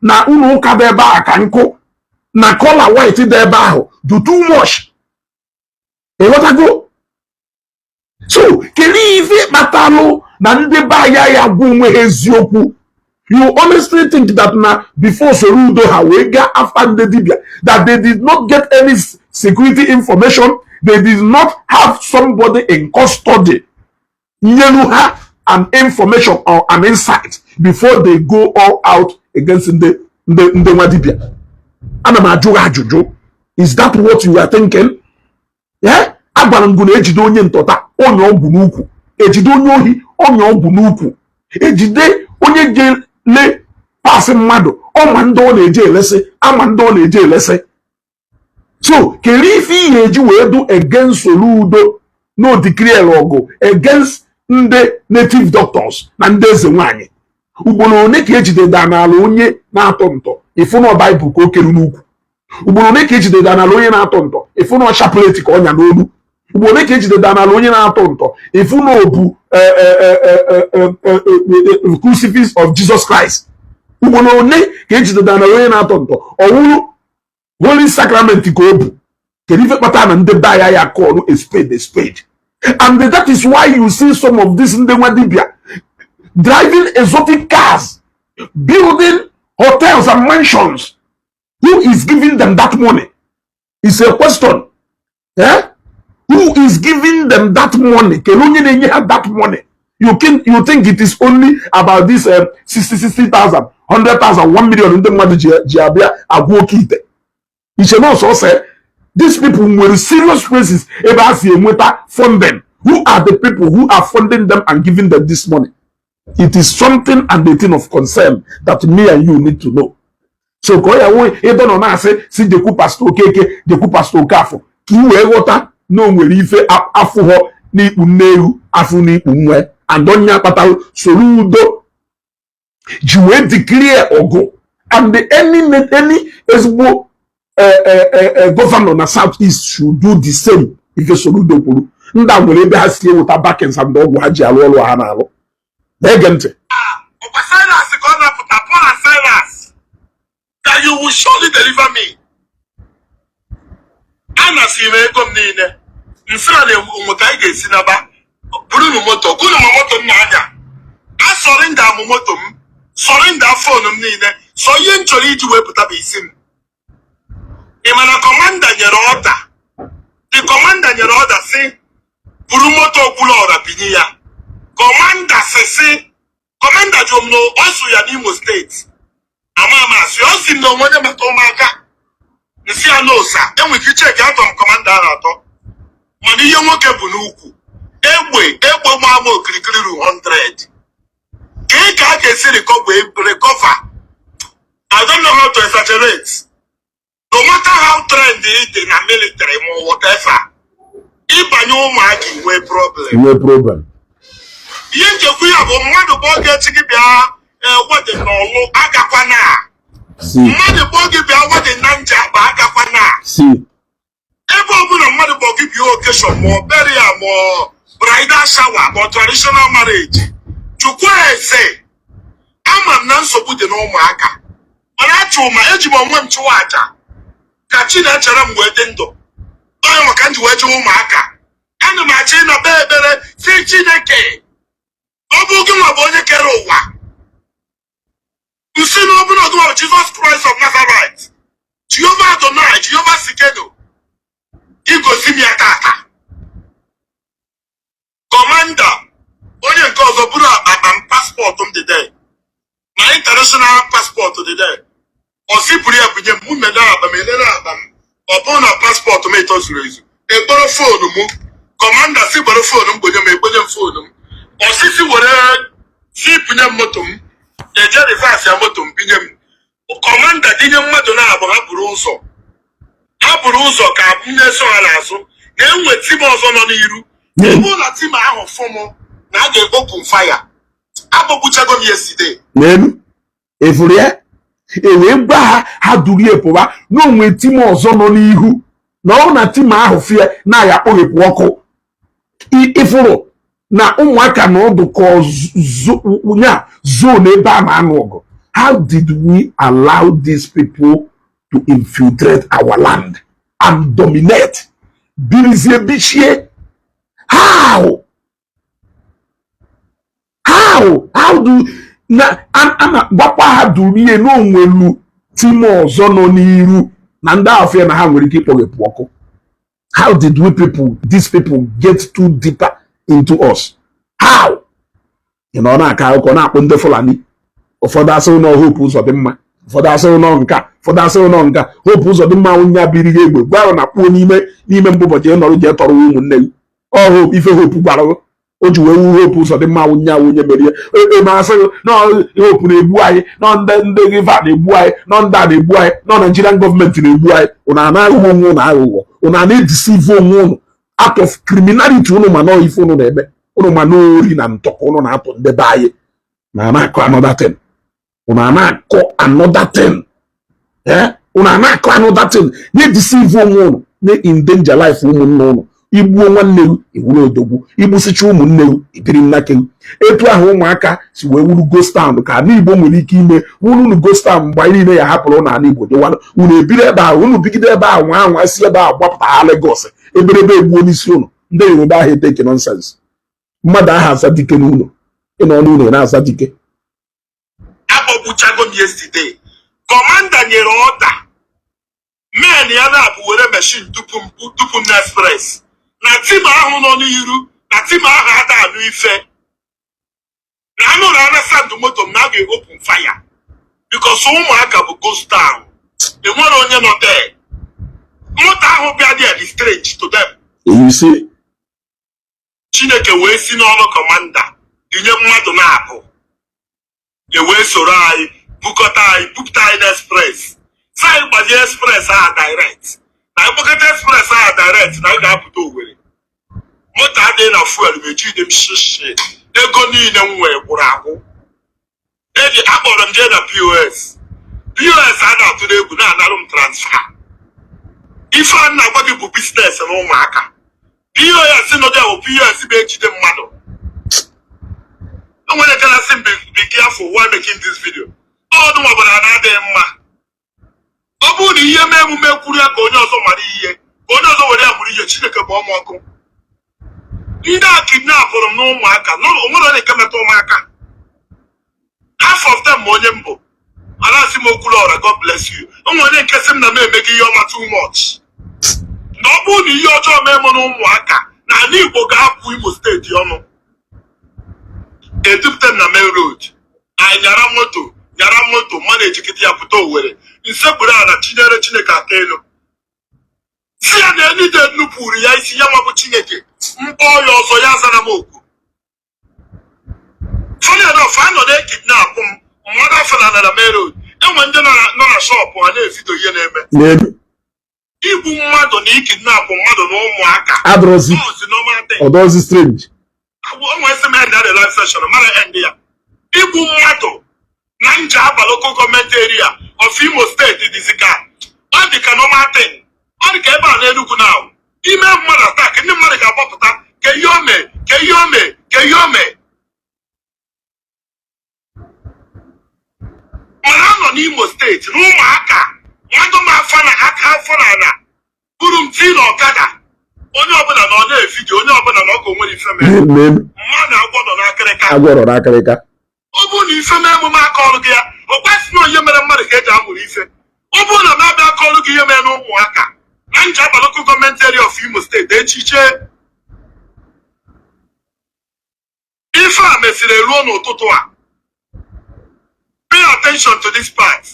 na ụlọ ụka dị ebe ahụ ka nkụ, na color white dị ebe ahụ dị too much. Ịghọtago? So kedu ife kpatalụ na ndị be anyị ya gwa onwe ha eziokwu? You honestly think that na before Soludo ha wee gaa after ndị dibia, that they did not get any security information? They did not have somebody in custody nyelu ha an information or an insight before they go all out against ndị nwa dibia? Ana m ajụ gị ajụjụ. Is that what you are thinking? Ee, agwara m gị na ejide onye ntọta, ọnya ọgwụ n'ukwu. Ejide onye ohi, ọnya ọgwụ n'ukwu. Ejide onye je-ele parts mmadụ, ọma ndị ọ na-eje elesị, ama ndị ọ na-eje elesị. So kedu ife ị ga-eji wee du against Soludo no declare ọgụ against ndị native doctors na ndị eze nwanyị? Ugboro one ka ejideda n'ala onye na-atọ ntọ, ịfụ na Baịbụl ka o kere n'ukwu? Ugboro one ka ejideda n'ala onye na-atọ ntọ, ịfụ na chaplet ka ọnya n'olu? Ugboro one ka ejideda n'ala onye na-atọ ntọ, ịfụ na obu crucifix of Jesus Christ? Ugboro one ka ejideda n'ala onye na-atọ ntọ, ọwụrụ Holy Sacrament ka o bu? Kedu ife kpatara na ndị be anya ya call a spade a spade? And that is why you see some of these ndị nwa dibia driving exotic cars, building hotels and mansions. Who is giving them that money? It's a question, eh? Who is giving them that money? Kedu onye na-enye ha that money? You think it is only about this 60 60,000, 100,000, 1 million ndị mmadụ ji abịa agwụ oke ite iche na ọsọsọ? These people nwere serious places ebe a si enweta funding. Who are the people who are funding them and giving them this money? It is something and a thing of concern that me and you need to know. So ka ọ ya nwee ịdọ nọ na-asị si jekwu Pastor Okeke, jekwu Pastor Okafọ, ka ị wee ghọta na o nwere ife afụghọ n'ikpu nne ewu afụ n'ikpu nwe. And onye akpatara Soludo ji wee declare ọgụ, and any ezigbo governor na South East should do the same. Ife Soludo kwuru, ndị a nwere ebe ha si eweta backings and ọgwụ ha ji arụ ọrụ ha na-arụ. Na-ege ntị. Ọkwa Silas ka ọ napụta, Paul and Silas, that you will surely deliver me. Anasị m ego m niile nsị na onwe ka anyị ga-esi naba burunu moto gụnụ ma moto m na-anya. A surrender m moto m, surrender phone m niile. Sọ ihe m chọrọ iji wepụta bụ isi m. Ị ma na commander nyere order, the commander nyere order si buru moto Okwuluọra binye ya. Commander si commander jụrụ m na ọ sụ ya n'Imo Steeti ama ama asị ọ sị m na onwe onye mata ụmụaka nsị ya n'osa enwere ike icheki atọ m commander ahụ atọ. Mana ihe nwoke bụ n'ukwu egbe egbe gbaa m okirikiri ru 100 ka ị ka a ga-esi recover. I don't know how to exaggerate. No matter how trained ị dị na military ma whatever, ịbanye ụmụaka inwe problem. Nwee problem. Ihe njekwu ya bụ mmadụ bụ oge echi gị bịa wedding n'ọlụ, agakwana. Si. Mmadụ bụ oge bịa wedding na nja bụ, agakwana. Si. Ebe ọbụla mmadụ bụ gị bịa occasion, ma ọ burial, ma ọ bridal shower, ma ọ traditional marriage, chukwu eze. Ama m na nsogbu dị n'ụmụaka, mana achụ ma eji m onwe m chụwa aja ka chi na-echere m wee dị ndụ. Onye maka m ji wee chụwa ụmụaka, ana m achọ ịnọ kpee ekpere si Chineke, ọ bụ gị nwa bụ onye kere ụwa, nsi na ọbụla gị nwa bụ Jizọs Kraịst of Nazareth, Jehova Adonai, Jehova Sikeno, igosi m ya tata. Commander onye nke ọzọ bụrụ akpa m, passport m dị there, na international passport dị there. Ọ sipụrụ ya bunye m. Mụ mene akpa m, elele akpa m, ọ bụrụ na passport m etozuru ezu. Ekporo phone m, commander si gbere phone m gbonye m, ekponye m phone m. Osisi were si bunye m moto m, eje reverse ya moto m binye m. Commander dinye mmadụ na-abụ, ha buru ụzọ, ha buru ụzọ ka m na-eso ha n'azụ, na-enwe team ọzọ nọ n'iru. Ọ bụrụ na team ahụ fụ m na a ga-ekpopụ fire, agbagbuchago m yesterday. N'elu efuru ya e wee gwa ha, ha durie pụba na onwe team ọzọ nọ n'ihu, na ọ na team ahụ fie na ya akpọghepụ ọkụ. Ifuru na ụmụaka na ọdụ ka nya zone ebe a na-anụ ọgụ. How did we allow these people to infiltrate our land and dominate, birizie bichie? How do na ana gwakwa ha durie na onwelu team ọzọ nọ n'iru, na ndị afọ na ha nwere ike ịkpọghepụ ọkụ? How did we people these people get too deeper into us? How? Ị nọ na-akọ akụkọ na-akpọ ndị Fulani, ụfọdụ asị na Hope Ụzọ dị mma. Ụfọdụ asịghị nọ nka, ụfọdụ asịghị nọ nka. Hope Uzodimma nya biri gị egbe, gwa na kpuo n'ime n'ime mbụbọchị ị nọrọ jee tọrọ ụmụnne gị. Ọ Hope, ife Hope gwara gị o ji wee wu Hope Uzodimma nya onye merie eme. Asịghị nọ Hope na-egbu anyị, nọ ndị riva na-egbu anyị, nọ ndị a na-egbu anyị, nọ Nigerian gọọmenti na-egbu anyị. Ụnụ a na-aghụghọ onwe ụnụ aghụghọ, ụnụ a na-edeceive onwe ụnụ out of criminality. Ụnụ ma nọọ ife ụnụ na-eme, ụnụ ma n'ori na ntọkọ ụnụ na-atụ ndị be anyị na na-akọ another thing. Ụnụ a na-akọ another thing, eh, ụnụ a na-akọ another thing, na-edeceive onwe ụnụ, na-endanger life ụmụnne ụnụ. Igbuo nwanne gị, iwuru odogwu. Igbusicha ụmụnne gị, ibiri nnake gị. Etu ahụ ụmụaka si wee wuru ghost town ka ala Igbo nwere ike ime wuru unu ghost town. Mgbe anyị niile ya hapụrụ n'ala Igbo dịwara unu, ebiri ebe ahụ, unu bigide ebe ahụ, nwa anwa si ebe ahụ gbapụta ha Lagos, eberebe egbuo n'isi ụnụ. Ndị Yoruba ahụ eteke nonsense. Mmadụ ahụ aza dike n'ụlọ, ịnọ n'ụlọ na-aza dike. Akpọgbuchago m yesterday. Commander nyere order, men ya na-abụ were machine tupu m tupu m na express na team ahụ nọ n'iru na team ahụ ada anụ ife na anụrụ ana sound moto m na a ga-open fire because ụmụaka bụ ghost town, enwere onye nọ there. Moto ahụ bịa there dị strange to them. You see? Chineke wee si n'ọnụ commander dinye mmadụ na-abụ e wee soro anyị bukọta anyị, bupụta anyị na express, si anyị gbazie express ahụ direct, na anyị kpọkọta express ahụ direct na anyị ga-apụta Owerri. Moto adịghị na fuel, mejide m shishi, ego niile m nwee gwụrụ agwụ. Eji akpọrọ m jee na POS. POS a na-atụ n'egwu na-anarụ m transfer. Ife a na-agwa gị bụ business na ụmụaka. POS nọdụ bụ POS bụ ejide mmadụ. O nwere kana sị m be careful while making this video. Ọ nụnwabara na adịghị mma. Ọ bụrụ na ihe mee emume kwuru ya ka onye ọzọ mara ihe, ka onye ọzọ were ya mụrụ ihe. Chineke bụ ọmụ ọkụ. Ndị a kidnapụrụ m n'ụmụaka, onwere onye nke metụ ụmụaka. Half of them ma onye m bụ anasị m Okwuluọra, God bless you. O nwere onye nke sị m na m emego ihe ọma too much, na ọ bụrụ na ihe ọjọọ mee m n'ụmụaka na ala Igbo ga-apụ Imo Steeti ọnụ. Edupụta m na main road, anyị nyara moto, nyara moto, mmadụ ejikịta ya pụta Owerri. Nsekpuru ala chinyere Chineke aka elu, si ya na enide nupụrụ ya isi, ya nwa bụ Chineke mkpọ ya ọzọ, ya zara m okwu. Funny enough, a nọ na-ekidnapụ m, mmadụ afọ na main road, enwe ndị nọ na shop ha na-evideo ihe na-eme. N'elu. Igbu mmadụ na ikidnapụ mmadụ na ụmụaka adọrọzi ọzi normal thing. Ọdọzi strange. O nwere sị m end the live session, mara end ya. Igbu mmadụ na Njaba Local Government Area of Imo Steeti dịzi ka ọ dị ka normal thing. Ọ dị ka ebe a n'Enugu na ime mmadụ attack, ndị mmadụ ga-agbapụta ka ihe o mee, ka ihe o mee, ka ihe o mee. Mana anọ n'Imo Steeti na ụmụaka mmadụ ma afọ na aka afọ na ana buru m tii na ọkada, onye ọbụla na ọ na-evideo, onye ọbụla na ọkụ nwere ife mere. N'elu. Mmadụ agwọ nọ n'akịrịka. Agwọ rọrọ akịrịka. Ọ bụrụ na ife mee emume aka ọrụ gị ya, ọ kwesị na onye mere mmadụ ka eji amụrụ ife. Ọ bụrụ na m abịa aka ọrụ gị ihe mere na ụmụaka na Njaba Local Government Area of Imo Steeti echiche ife a mesịrị ruo n'ụtụtụ a. Pay attention to this part.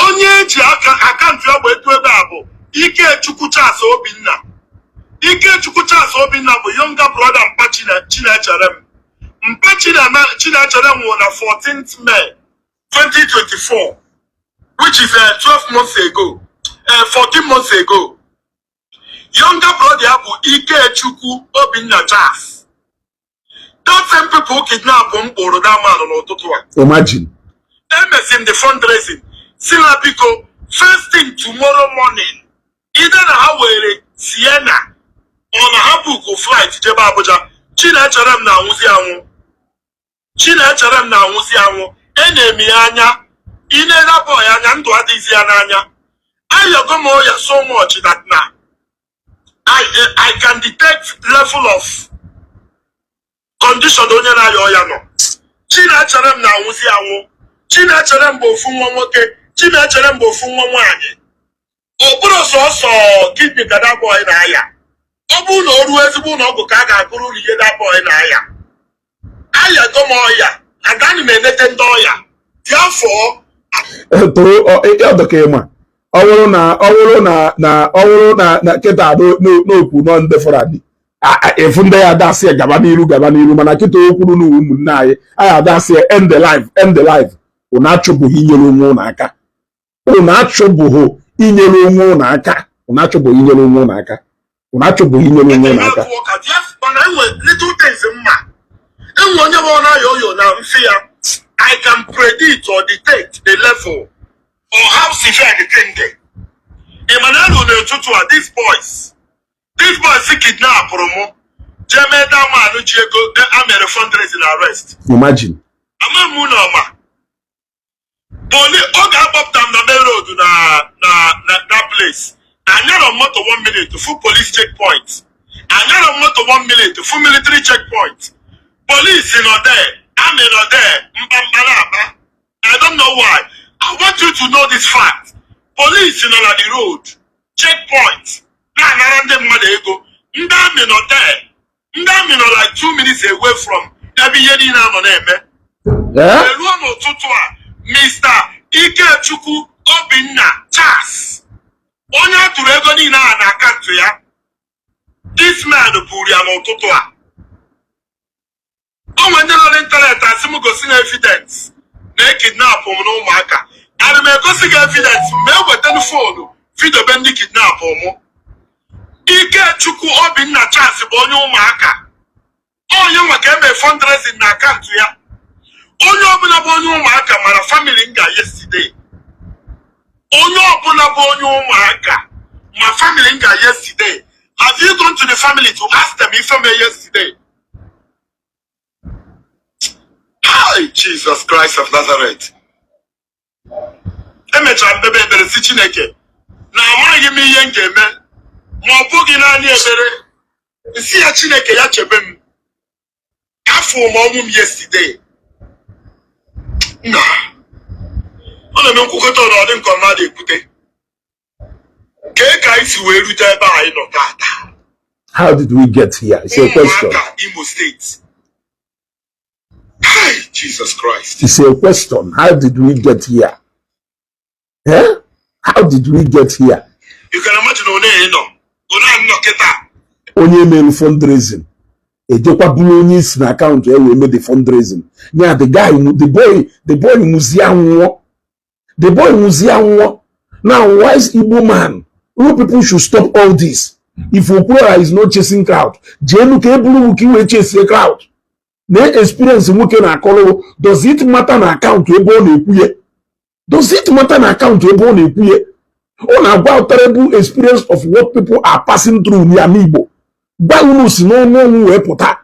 Onye eji aka account ya bụ etu ebe a bụ Ikechukwu Charles Obinna. Ikechukwu Charles Obinna bụ younger brother mpa Chinechere m. Mpa Chinechere m nwụrụ na 14th May 2024, which is 12 months ago, 14 months ago. Younger brother ya bụ Ikechukwu Obinna Charles. That same people kidnap m kpụrụ that man n'ụtụtụ a. Imagine. Emesi m the fundraising, si ha biko, first thing tomorrow morning, either na ha were Sienna ọ na ha book flight jebe Abuja. Chinechere m na-anwụzi anwụ, Chinechere m na-anwụzi anwụ. E na-emi ya anya, inela boy anya, ndụ adịghịzi ya n'anya. Ayọgo m oya so much that na I can detect level of condition onye na-aya ọya nọ. Chinechere m na-anwụzi anwụ. Chinechere m bụ ofu nwa nwoke, Chinechere m bụ ofu nwa nwaanyị. Ọ bụrụ sọsọ kidney ka that boy na-aya, ọ bụrụ na o ruo ezigbo ụlọ ọgwụ ka a ga-agụrụ ụlọ ihe that boy na-aya. Ayago m ọya, agaghị m enete ndị ọya. Therefore, Tụrụ ọdụ ka ịma ọ bụrụ na kịta n'okwu nọ ndị Fulani efu ndị ya adasị ya gaba n'iru, gaba n'iru. Mana kịta o kwuru na ụmụnne anyị anyị adasị ya end the life, end the life. Unu achọbụghị inyere onwe unu aka. Unu achọbụghị inyere onwe unu aka. Unu achọbụghị inyere onwe unu aka. Unu achọbụghị inyere onwe unu aka. Mana enwe little things mma enwe onye bụ na oyo na mfe ya. I can predict or detect the level or how severe the thing dị. Emmanuel, n'ụtụtụ a, these boys kidnapụrụ mụ jee mee that man ji ego a mere fundraising arrest. Imagine. Ama m na ọma poli oge akpọpụta m na main road na that place. Anyarọ m moto one minute, full police checkpoint. Anyarọ m moto one minute, full military checkpoint. Police nọ there, army nọ there, mkpamkpa na-akpa. I don't know why. I want you to know this fact. Police nọ na the road checkpoint na-anara ndị mmadụ ego. Ndị army nọ there. Ndị army nọ like 2 minutes away from ebe ihe niile anọ na-eme. Eh? Ruo n'ụtụtụ a, Mr. Ikechukwu Obinna Charles, onye a tụrụ ego niile a na akaụntụ ya, this man buru ya n'ụtụtụ a. O nwere ndị nọ n'ịntanetị asị m gosi na evidence na ekidnapụ m na ụmụaka. Ana m egosi gị evidence ma ewetanu phone videobe ndị kidnapụ mụ. Ikechukwu Obinna Charles bụ onye ụmụaka, onye nwe ka eme fundraising na akaụntụ ya. Onye ọbụla bụ onye ụmụaka mara family nga yesterday. Onye ọbụla bụ onye ụmụaka ma family nga yesterday. Have you gone to the family to ask them ife mee yesterday? Hi, Jesus Christ of Nazareth. Emechara m kpebe ekpere si Chineke na amaghị m ihe m ga-eme ma ọ bụghị naanị ekpere. Nsi ya Chineke ya chebe m. Afọ m ọnwụ m yesterday na ọ na-eme nkwukọta ọnọdụ nke mmadụ ekwute kee ka anyị si wee rute ebe anyị nọ tata. How did we get here? It's a question. Ụmụaka Imo Steeti. Hi, Jesus Christ. It's a question. How did we get here? Eh? How did we get here? You can imagine one ị nọ one a nọ kịta. Onye mere fundraising ejekwa bụrụ onye isi na akaụntụ e wee mee the fundraising ya. The guy, the boy nwụzie anwụọ. The boy nwụzie anwụọ. Now, wise Igbo man, you people should stop all this. If Okwuluora is not chasing crowd, jeenu ka e buru ka i wee chase crowd na experience nwoke na-akọrọ. Does it matter na akaụntụ ebe ọ na-ekwuye? Does it matter na akaụntụ ebe ọ na-ekwuye? Ọ na-agwa terrible experience of what people are passing through n'ala Igbo. Gwa unu si n'ọnụ ọnwụ wee pụta.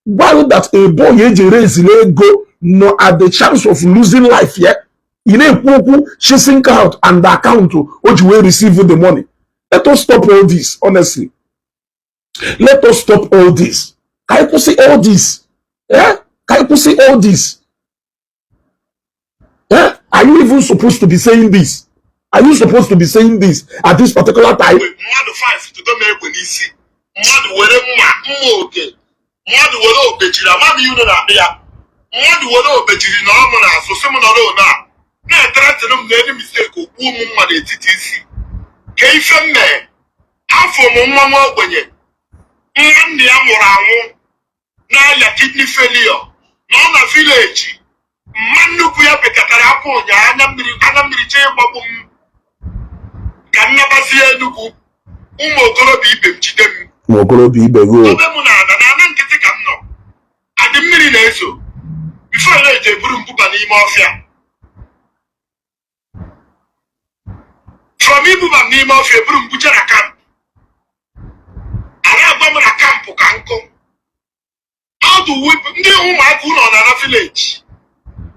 Gwa unu that a boy eji raisili ego nọ at the chance of losing life ya. Ị na-ekwu okwu chasing crowd and the account o ji wee receive the money. Let us stop all this. Honestly, let us stop all this. Ka anyị kwụsị all this. Eh? Ka anyị kwụsị all this. Eh? Are you even supposed to be saying this? Are you supposed to be saying this at this particular time? Mmadụ 5 tụdo m egbe n'isi. Mmadụ were mma mma oge, mmadụ were obejiri, ama m ihe unu na-akpị ya. Mmadụ were obejiri nọrọ m n'azụ sị m nọrọ one a na-ethreaten m na any mistake ogbuo m mma n'etiti isi. Ka ife m mee afọ m, nwa nwa ogbenye, nwa nna ya nwụrụ anwụ na-aya kidney failure, nọ na village. Mma nnukwu ya bekatara akwa ụnyaahụ, anya mmiri, anya mmiri chee ịgbagbu m ka m nabazie Enugu. Ụmụ okorobịa ibe m jide m. Ma okorobịa ibe gị o. Dobe m n'ala n'ala nkịtị ka m nọ adị mmiri na-ezo before na-eji eburu m buba n'ime ọfịa. From ibuba m n'ime ọfịa, eburu m buje na camp. A na-agwa m na camp ka nkụ. How do we ndị ụmụaka ụlọ na na village?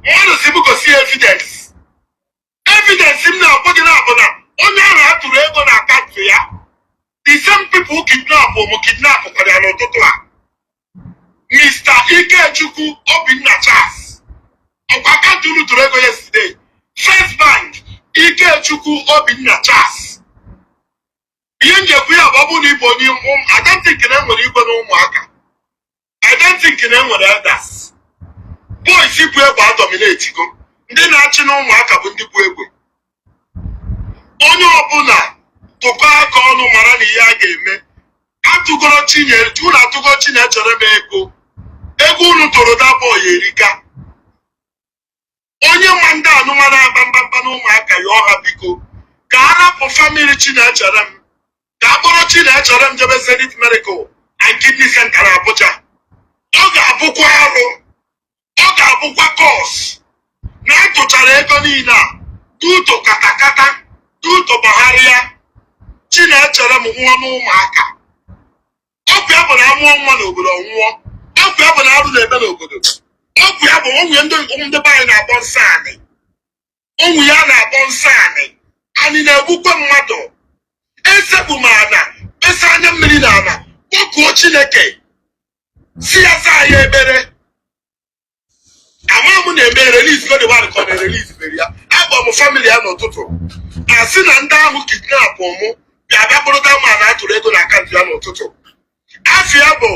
Mmadụ si m gosi evidence. Evidence m na-agwa gị na bụ na onye ahụ atụrụ ego na akaụntụ ya, the same people kidnap m kidnap kwara ya n'ụtụtụ a. Mr. Ikechukwu Obinna Charles, ọkwa akaụntụ unu tụrụ ego yesterday, First Bank, Ikechukwu Obinna Charles. Ihe m ji ekwu ya bụ, ọ bụrụ na ịbụ onye I don't think na enwere igwe na ụmụaka. I don't think na enwere elders. Boys bụ egbe adominate go. Ndị na-achị na ụmụaka bụ ndị bụ egbe. Onye ọbụla tụkọ aka ọnụ mara na ihe a ga-eme. Atụgoro Chinye, unu atụgo Chinechere m ego. Ego unu tụrụ that boy erika. Onye ma ndị anụnwa na-aba mbamba na ụmụaka ya ọha, biko ka a rapụ family Chinechere m, ka a kpọrọ Chinechere m jebe Zenith Medical and Kidney Center na Abuja. Ọ ga-abụkwa arụ, ọ ga-abụkwa curse na atụchara ego niile a tuto katakata tuto gbagharịa Chinechere m nwụọ n'ụmụaka. Ọkụ ya bụ na amụọ nwa n'obodo ọnwụọ. Ọkụ ya bụ na arụ na-eme n'obodo. Ọkụ ya bụ onwe ndị be anyị na-akpọ nsọ anị. Onwe ya na-akpọ nsọ anị. Anyị na-egbukwe mmadụ. Esekpu m ana, kpesa anya mmiri na ana, kpọkuo Chineke si ya zaa ya ekpere. Ama m na-eme release go the one ka ọ na-erelease mere ya. Agba m family ya n'ụtụtụ, asị na ndị ahụ kidnap mụ bịa bịa kpụrụ dama na atụrụ ego na account ya n'ụtụtụ. Afọ ya bụ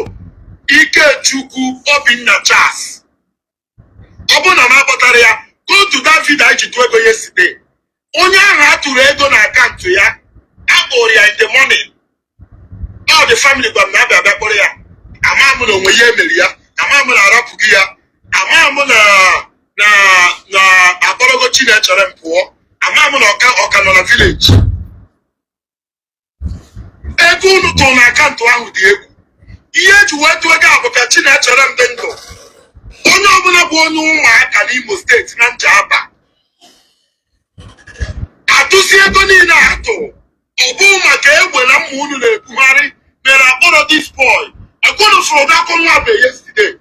Ikechukwu Obinna Charles. Ọ bụrụ na m akpọtara ya, go to that video anyị ji tụọ ego yesterday. Onye ahụ atụrụ ego na account ya, akpọrọ ya in the morning. All the family gwara m na abịa bịa kpọrọ ya. Ama m na onwe ya emere ya, ama m na arapụghị ya, ama m na akpọrọgo Chinechere m pụọ, ama m na ọka nọ na village. Ego unu tụrụ na account ahụ dị egwu. Ihe eji wee tụọ ego a bụ ka Chinechere m dị ndụ. Onye ọbụla bụ onye ụmụaka n'Imo Steeti na Njaba atụsi ego niile atụ, ọ bụ maka egbe na mma unu na-ebugharị mere akpọrọ this boy. Ekwunu fụrụ dakọ nwa be yesterday.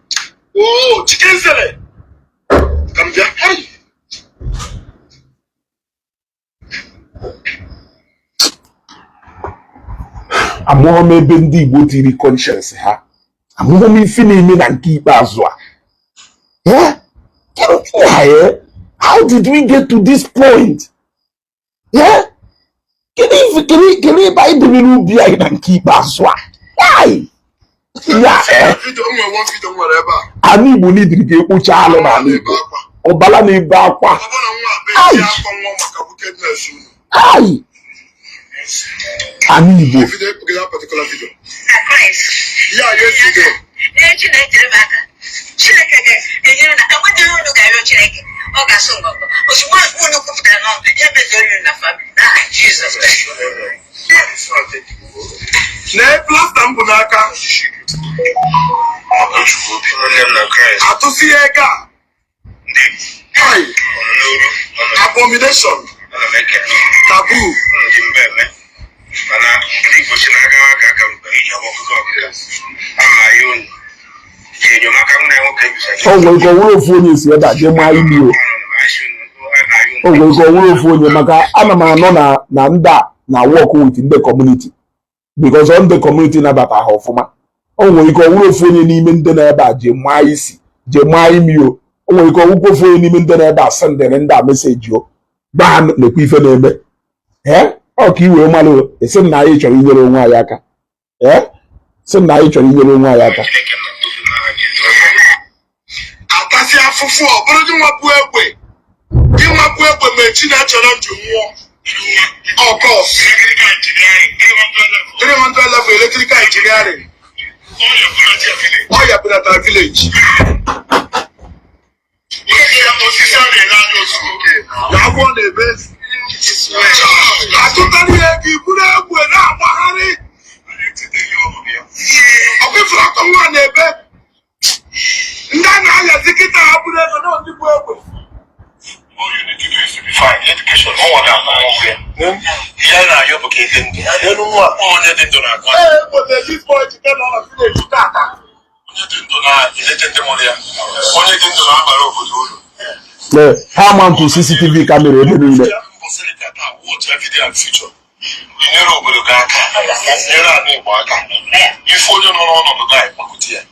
Oo, Chikenzere, ka m bịa. Hey! Amụghọ m ebe ndị Igbo tiri conscience ha. Amụghọ m ife na-eme na nke ikpeazụ a. How did we get to this point? Kedu ebe anyị debere ubi anyị na nke ikpeazụ a? Ala Igbo n'idiri ga-ekpocha alụ n'ala Igbo. Ọbala na-ebe akwa. Ai! Ala Igbo. Chineke ga-enyere na enweghị unu ga-arịọ Chineke, ọ ga-asụ ngọngọ ozugbo unu kwupụtara n'ọnụ ya mezuo unu na family n'aha Jizọs. Nee plaster m bụ n'aka. Atụsi ego a. Abomination. Taboo. Mana ndị Igbo si n'aka aka aka mgbe iji ọgbọ ọkụkọ ọkụkọ ama ya unu ji enyemaka nwa ya nwoke. O nwere ike ọ wụrụ ofu onye si ebe a jee maa imi o. O nwere ike ọ wụrụ ofu onye, maka ana m anọ na ndị a na work with ndị community, because ọ ndị community nabata ha ọfụma. O nwere ike ọ wụrụ ofu onye n'ime ndị nọ ebe a jee maa isi, jee maa imi o. O nwere ike ọ wụkwa ofu onye n'ime ndị nọ ebe a sendịrị ndị a message o, gba ha nekwa ife na-eme. Ee, ọ ka i wee mara o. Esi m na anyị chọrọ inyere onwe anyị aka. Ee, sị m na anyị chọrọ inyere onwe anyị aka. Atasị afụfụ, ọ bụrụ gị nwapụ egbe, gị nwapụ egbe mgbe Chinechere m ji nwụọ. Ọkọs 300 level electrical engineering, ọya benatara village na agwọ na-ebe atụtara ya ego iburu egbe na-agbagharị. Ọkwa ifuru akọ nwa na-ebe ndị a na-ahazi kịta ha buru ego na ndị bụ egbe. All you need to do is to be fine. Education, ọ nwere akụ nwoke. Ihe anyị na-ayọ bụ ka ị dị ndụ. Elu nwa onye dị ndụ na-agụ. Ee, egbe this boy jide nọ na village tata. Onye dị ndụ na-elete ndị mụrụ ya. Onye dị ndụ na-abara obodo uru. Lee ha mount CCTV camera ebe niile. Nyere obodo gị aka, nyere ala Igbo aka. Ife onye nọ n'ọnọdụ gị kpakụta ya.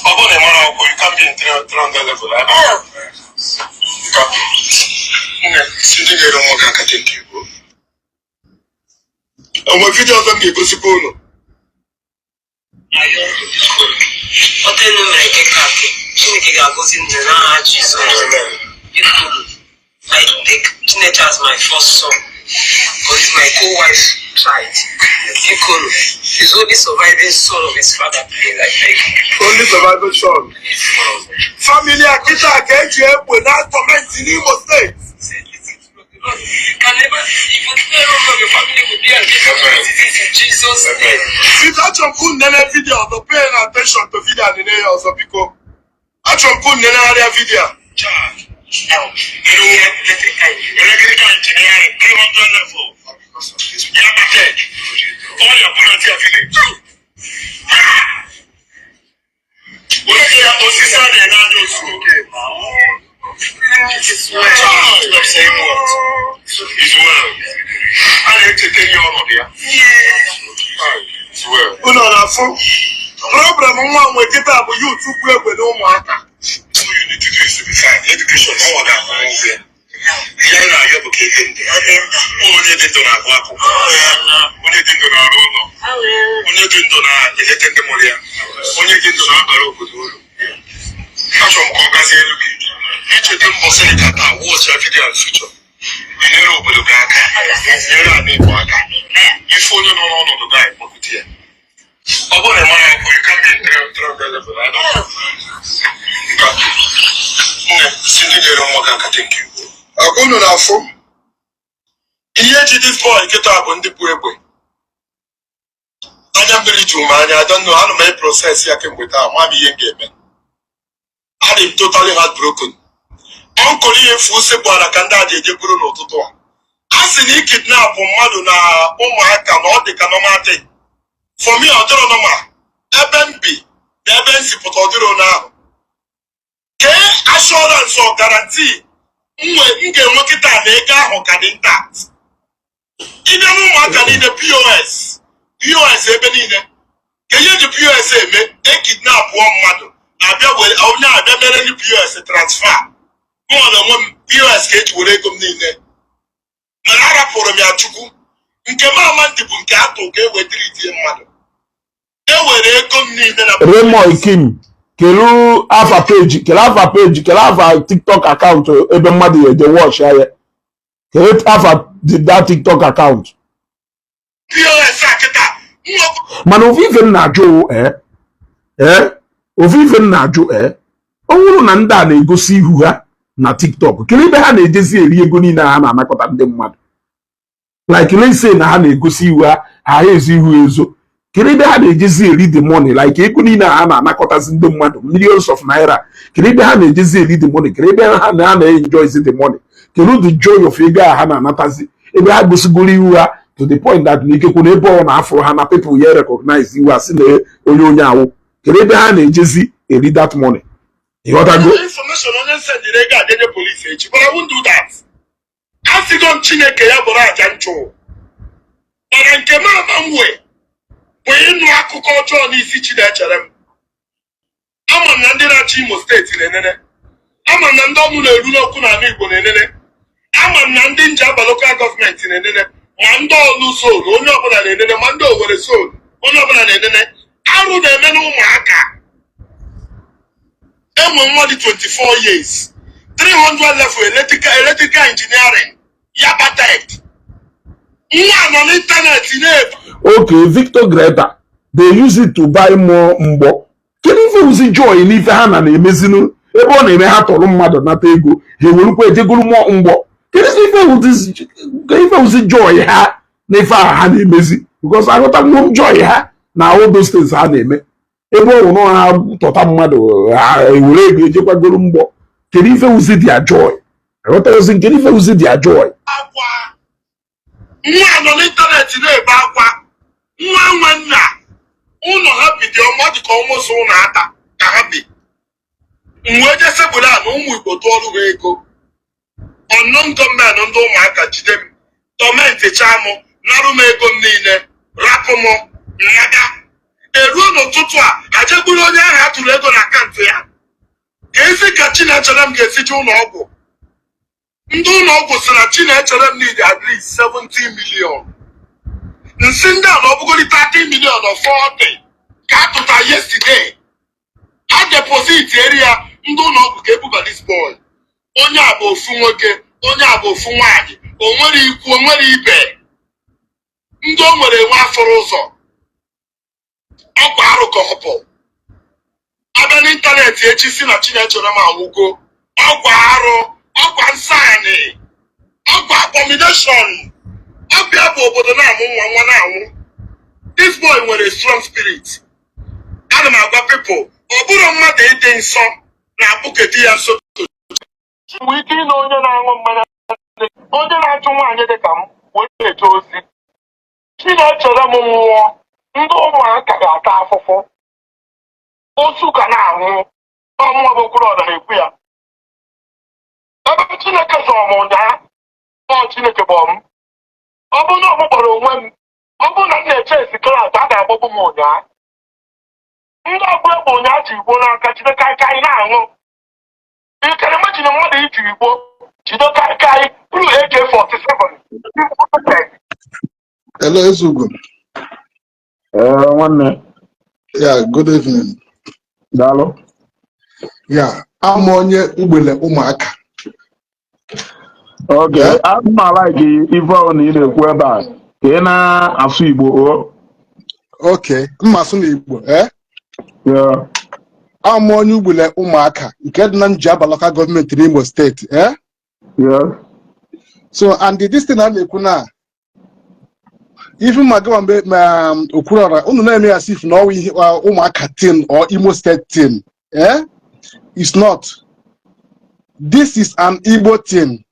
Ọ bụrụ na ị mara akwụkwọ, you can be in 300 level. You can be. Nne, si ndị nyere nwa gị aka, thank you. Onwe video ọzọ m ga-egosikwa unu. Ọtọ elu mere nke ka Chineke ga-agọzi nne n'aha Jizọs. I take Chineche as my first son, but it's my co-wife child. Bikonu is only surviving son of his father. Please, I beg. Only surviving son. Family a kịta ka eji egbe na torment n'Imo State. Can never even tell of your family will be and it is in Jesus' name. Biko, achọrọ m ka unu nene video ọzọ. Pay attention to video a, nene ya ọzọ. Biko, achọrọ m ka unu nenegharịa video a. Electrical engineering, 300 level. Yaba Tech. All your volunteer village. Osisi a na-ene anya osu oke. Stop saying what? Is well. A na-echeta ihe ọnọdụ ya. Is well. Unu ọ na-afụ problem nwa nwe kịta bụ youth bụ egbe na ụmụaka. All you need to do is to be fine. Education, no one ga-akwụ ụgwọ ya. Ihe anyị na-arịọ bụ ka ị dị ndụ. Onye dị ndụ na-agụ akwụkwọ. Onye dị ndụ na-arụ ụlọ. Onye dị ndụ na-eleta ndị mụrụ ya. Onye dị ndụ na-abara obodo uru. Achọrọ m ka ọ gazie elu gị. Icheta mbọsị dị ka taa, watch ya video and future. Enyere obodo gị aka. Nyere ala Igbo aka. Ife onye nọ n'ọnọdụ gị anyị kpọkute ya. Ọ bụrụ na ị mara akwụkwọ, you can be in 300 level. I don't know. Nne, si ndị nyere nwa gị aka, thank you. Ọkụ unu na-afụ ihe ji this boy kịta bụ ndị bụ egbe. Anya mmiri juru m anya. I don't know, ana m e process ya kemgbe taa. Ma m ihe m ga-eme, adị m totally heartbroken. Uncle, ihe efu sekpụara ka ndị a ji ejekwuru n'ụtụtụ a, a sị na ikidnap mmadụ na ụmụaka na ọ dị ka normal thing. For me, ọ dịrọ normal. Ebe m bi na ebe m si pụta, ọ dịrọ n'ahụ. Kee assurance or guarantee m ga-enwe kịta na ego ahụ ka dị intact? Ịbịa n'ụmụaka niile, POS, POS ebe niile. Ka ihe ji POS eme, ekidnapụọ mmadụ, abịa were onye abịa mere ndị POS transfer. Mụnwa na onwe m, POS ka eji were ego m niile, mana arapụrụ m ya Chukwu. Nke m ama ndị bụ nke atụ ka e wetara itinye mmadụ e were ego m niile na Raymond Kim, kelu afa page, kelu afa page, kelu afa TikTok account ebe mmadụ ya eje watch ya. Kelu afa that TikTok account? POS a kịta nwa. Mana ofu ife m na-ajụ, ofu ife m na-ajụ, ọ bụrụ na ndị a na-egosi ihu ha na TikTok, kedu ebe ha na-ejezi eri ego niile ha na-anakọta ndị mmadụ? Like, let's say na ha na-egosi ihu ha, ha ezo ihu ezo, kedu ebe ha na-ejezi eri the money? Like, ego niile ha na-anakọtazi ndị mmadụ, millions of naira, kedu ebe ha na-ejezi eri the money? Kedu ebe ha na na-enjoyzi the money? Kedu the joy of ego a ha na-anatazi, ebe ha gosigoro ihu ha to the point that na ikekwe na ebe ọ na-afụrụ ha na people ya recognize ihu ha, si na onye awụ? Kedu ebe ha na-ejezi eri that money? Ịghọtago? Information onye sendịrị ego ajeje polisi echi, but I won't do that. Asịgo m Chineke ya bụrụ aja nchụ, mana nke m ama m wee bụ ịnụ akụkọ ọjọọ n'isi Chinechere m. Ama m na ndị na-achị Imo State na-enene. Ama m na ndị ọnụ na-eru n'okwu n'ala Igbo na-enene. Ama m na ndị Njaba Local Government na-enene, ma ndị Ọlụ zone, onye ọbụla na-enene, ma ndị Owere zone, onye ọbụla na-enene. Arụ na-eme n'ụmụaka. Enwe nwa dị 24 years, 300 level electrical engineering, Yaba Tech. Nwa nọ n'internet na-ebu. Okay, Victor Greta, they use it to buy more mgbọ. Kedu ife wuzi joy n'ife ha na na-emezinu, ebe ọ na-eme ha tọrọ mmadụ nata ego, ha ewerukwa ejegoro mụọ mgbọ? Kedu ife wuzi joy ha n'ife ahụ ha na-emezi? Because aghọtagwo m joy ha na all those things ha na-eme, ebe ọ wụrụ ha tọta mmadụ, ha ewere ego ejekwagoro mgbọ. Kedu ife wuzi their joy? Aghọtaghịzi. Kedu ife wuzi their joy? Akwa nwa nọ n'internet na-ebe akwa. Nwa nwe nna ụlọ ha bi dị ọma, ọ dị ka ọnwa so ụlọ ata ka ha bi. M wee jee sekpuru a na ụmụ Igbo tụọrụ ha ego. Unknown gunmen, ndị ụmụaka jide m, torment chaa m, narụ m ego m niile, rapụ m nnada. Eruo n'ụtụtụ a, ajegburu onye ahụ atụrụ ego na account ya. Ka ezi ka Chinechere m ga-esi je ụlọ ọgwụ? Ndị ụlọ ọgwụ sị na Chinechere m need at least 70 million. Nsị ndị a na ọ bụgodi 30 million or 40 ka a tụta yesterday, ha deposit eri ya ndị ụlọ ọgwụ ka ebuba this boy. Onye a bụ ofu nwoke, onye a bụ ofu nwaanyị. O nwere ikwu, o nwere ibe. Ndị o nwere enwe afọrọ ụzọ. Ọkwa arụ ka ọ bụ. Abịa n'ịntanetị echi si na Chinechere m anwụgo. Ọkwa arụ, ọkwa nsọ anị, ọkwa abomination. Ọbịa bụ obodo na-amụ nwa, nwa na-anwụ. This boy nwere strong spirit. Ana m agwa people, ọ bụrụ mmadụ ịdị nsọ na-akpụkedi ya nso, nwee ike ịnụ onye na-aṅụ mmanya, onye na-achụ nwaanyị dị ka m wee na-eje ozi. Chinechere m nwụọ, ndị ụmụaka ga-ata afụfụ, osu ga na-anwụ. Ọmụnwa bụ Okwuluọra na-ekwu ya. Ebe Chineke zọrọ m ụnyaa, ọ Chineke kpọrọ m. Ọ bụrụ na ọ mụ kpọrọ onwe m, ọ bụrụ na m na-eche esi klaasị, a ga-agbagbu m ụnyaa. Ndị ọgụ egbe ụnyaa ji igbo n'aka jide kaikai na-aṅụ. You can imagine mmadụ iji igbo jide kaikai bụrụ AK47. Hello, Ezugo. Ee, nwanne. Yeah, good evening. Daalụ. Yeah, I'm onye Ugbele Ụmụaka. Oge Yeah, ana like ife ọhụrụ na ị na-ekwu ebe a ka ị na-asụ Igbo o. Okay. Mma asụ n'Igbo, eh? Yeah. I'm onye Ugbele Ụmụaka nke dị na Njaba Local Government n'Imo State, eh? Yeah. So, and this thing a na-ekwu na even ma gịwa mgbe ma Okwuluọra unu na-eme ya as if na ọwụ ihe ụmụaka thing or Imo State thing, eh? It's not. This is an Igbo thing.